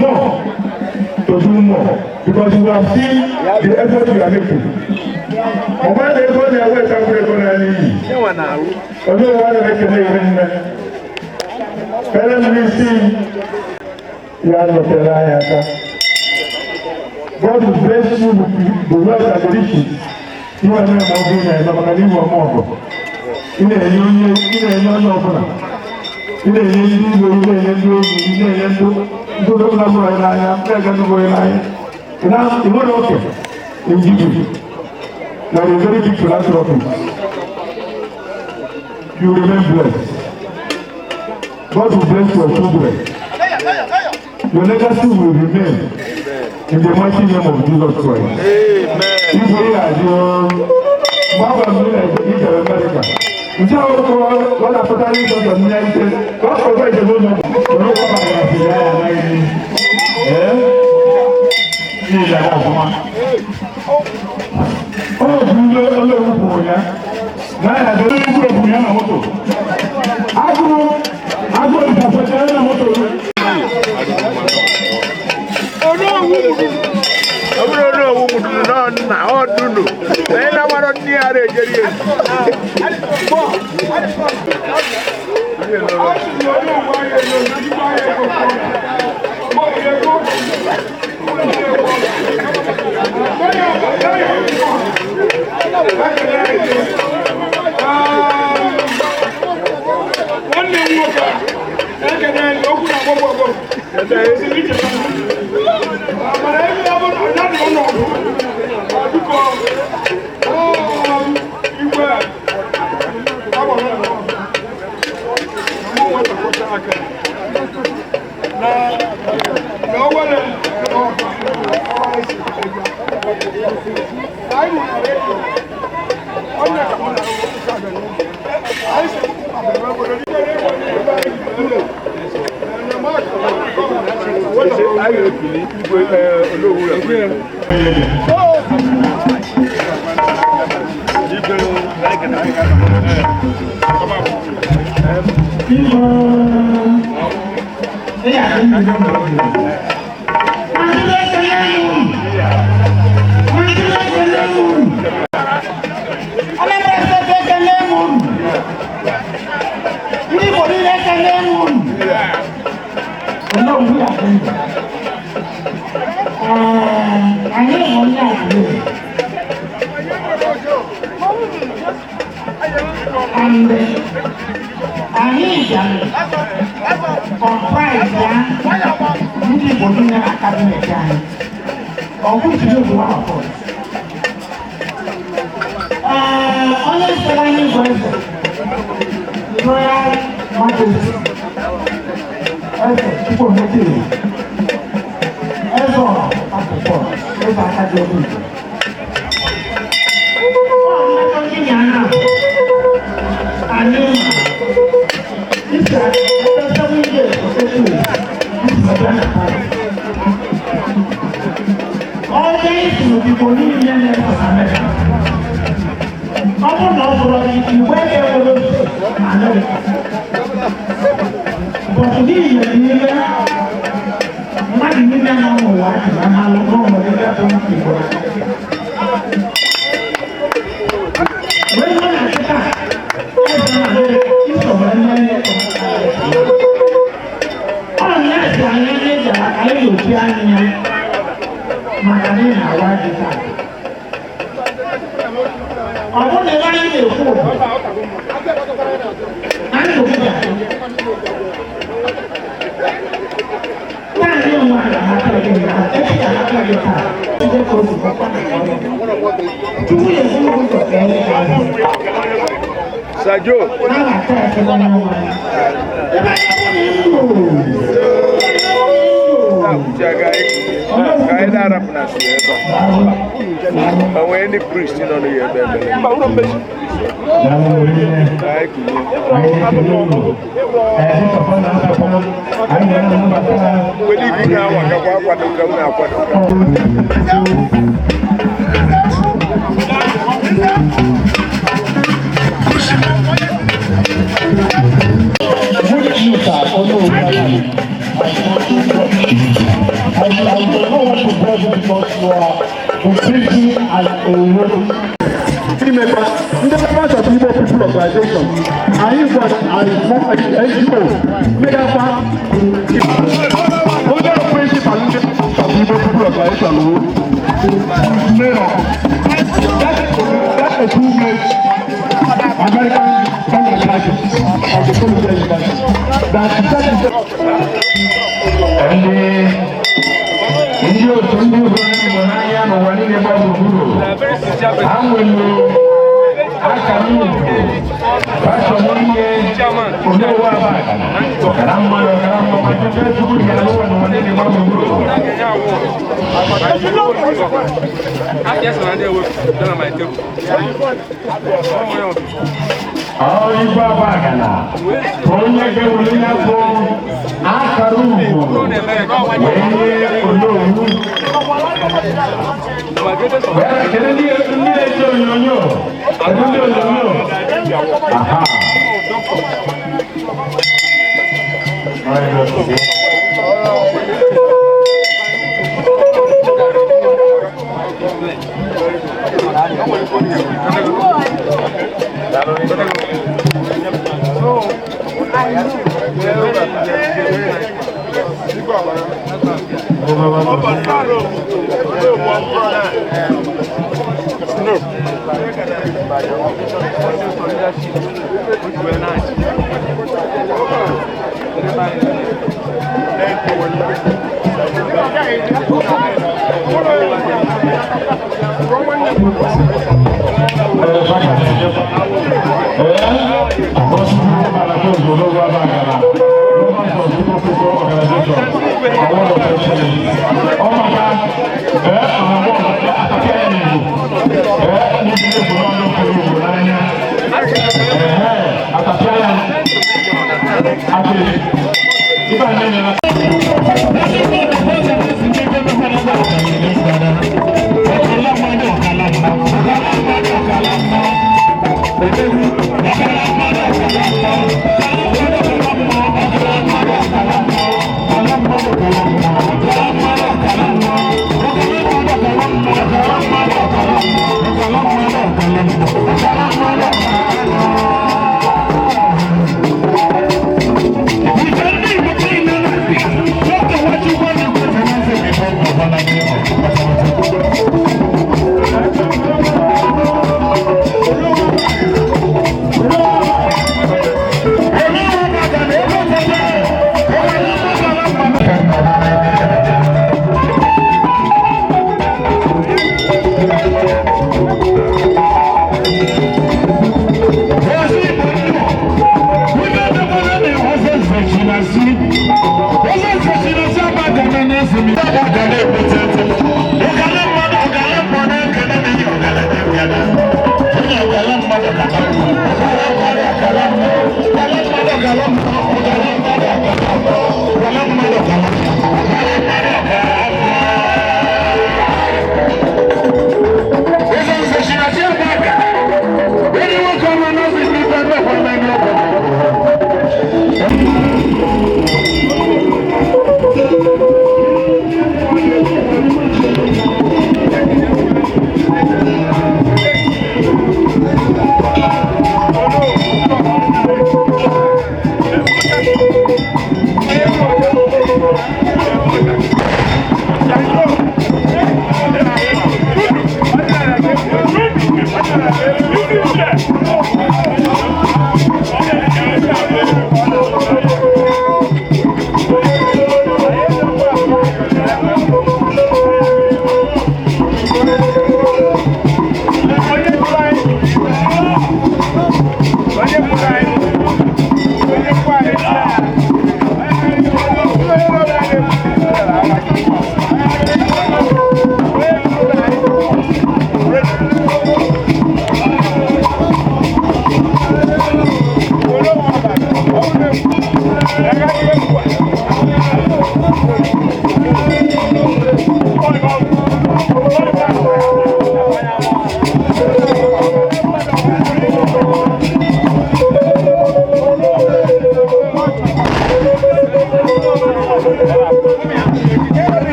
more to do more, because you have seen the effort you are making. Ọgbà na ego na-eweta mkpụrụ ego n'ala iyi onye ụwa na-ekele ihe nne kere m n'isi ya nọtere anyị aka. God will bless you with the wealth and the riches. Ihe eme ma ọ bụrụ na eme maka na iwe ọma ọgụ ị na-enye onye, ị na-enye onye ọbụla, ị na-enye ndị igwe, ị na-enye ndị enyi, ị na-enye ndị ndị ọbụla hụrụ anyị n'anya, ndị ega ndị hụrụ anyị n'anya. Ị nwere oke. in giving. You are a very big philanthropist. You remain blessed. God will bless your children. Your legacy will remain in the mighty name of Jesus Christ. If we are your mgbe m ijere America, nke a ọ na-apụtara ịzọ ụzọ nne ike ka ọ kọrọ ije n'ụlọ were ụkwụ bara ya ya anaghị ee niile ọfụma. O bụ ụlọ ewu kwuru ya na ya dị egwu egwu ya na moto agụụ agụụ ịdafechere na moto. Ọ bụrụ na owu mụdụrụ na ọdụnụ na ị na-agbara nne ya ejeri ya. Nwanne m nwoke ekene okwu na agbọgbọ ọgbọ mana ebe ọ bụrụ na dị ọnọdụ biko igwe agbara mụ nwata kwọcha aka na na owere anyị nwere redio onye ka mụ na anyị si Ndị Igbo niile ekele m unu. Onowu ya dị ndụ. Ee, anyị bụ ndị agbụrụ. And anyị bịara comprise ya ndị Igbo niile na cabinet anyị. Ọ bụghị bụ one of us. Ee, onye sere anyị bụ eze. Royal Majesty Eze Chukwuemeka Eze Ọha Akụkọ Eze Akademi Igbo. Ọ mmekọ ndị ya na anyị ma isi after 7 years of 8 years isi ọbịa na palace. Onye isi n'odibo niile na-eso na Amerịka. Ọ bụrụ na ọ bụrụ gị igwe ga-ewere oche na Amerịka. But n'ihi niile mmadụ niile nọ n'ụwa ji na mmalụ na o nwere ebe bụ Igbo. Wee nọ na kịta eze na Amerịka iso wee mee ọ na-esi anya n'ịjara ka anyị dochie anya ya maka na ị na-awa gị taa. Ọ bụrụ na ebe anyị na-ekwu bụ na ndụ gị ga-adị. Naanị onwe a ga-amata gị na echi ga-amata gị taa. Site ka o si gbakwa na ọrụ. Chukwu ya esi ụzọ ka ele gị anya. Sajo. Na-ata ekele n'ọnwa ya. Ebe anyị bụ na ndụ. Ka anyị na-arapụ na si ebe a. O nwere ndị priest nọ n'ihe ebe ebe. Ka anyị kunye. Mgbe niile ị ga-anwa gakwa akwado ka unu akwado. I don't want to brag you because you are increasing as a road. Imekwa ndị members of Igbo People Organization, anyị gwara NGO, mmegakwa onye principal ndị of Igbo People Organization wụ Mayor. That's a two-way American undergraduate of the Columbia University. That is Ndị otu ndị hụrụ Igbo n'anya n'ụwa niile gba gburugburu. Ha nwere akara ugwu pasọ onye Onowu Abagana ọkara mmadụ ọkara mma ma chebe Chukwu dị ala ụwa n'ụwa niile gba gburugburu. Ọ Igwe Abagana bụ onye ga-ewere ya bụ akara ugwu wee nye Onowu. Kedu ndị na-eche onyonyo? Kedu ndị onyonyo? Aha.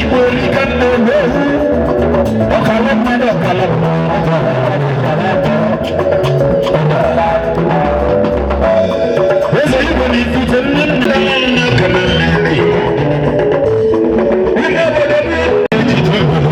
Igbo erika nne n'ohu ọkara mmadụ ọkara eze Igbo na ifite nne nne nne kene nne ihe obodo m ejije obodo.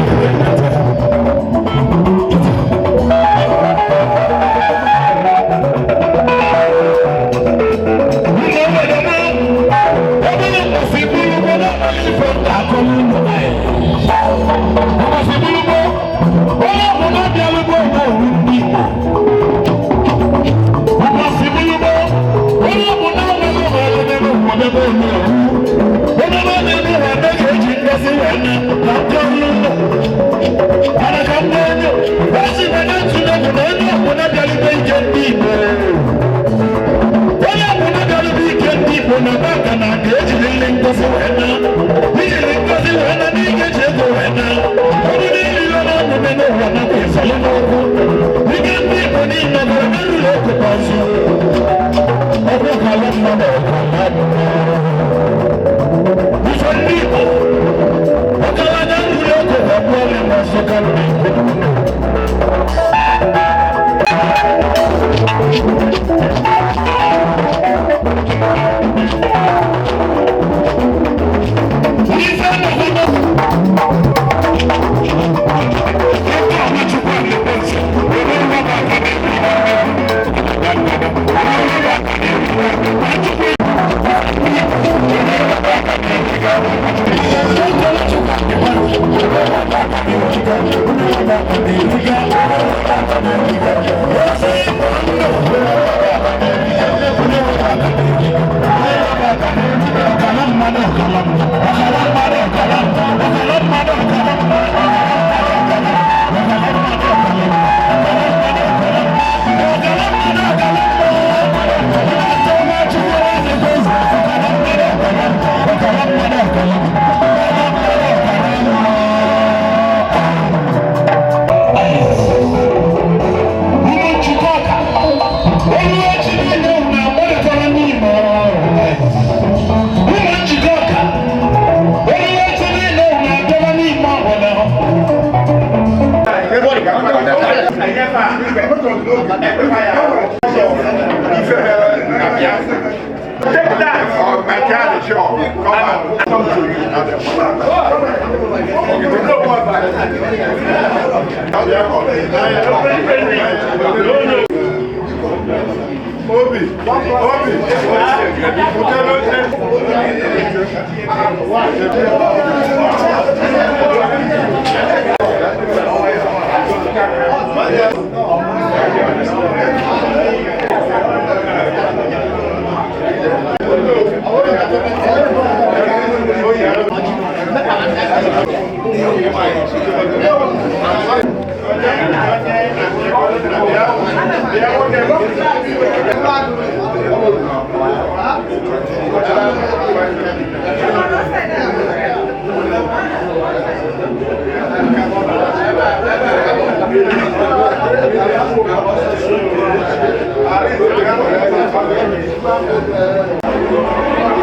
Thank you.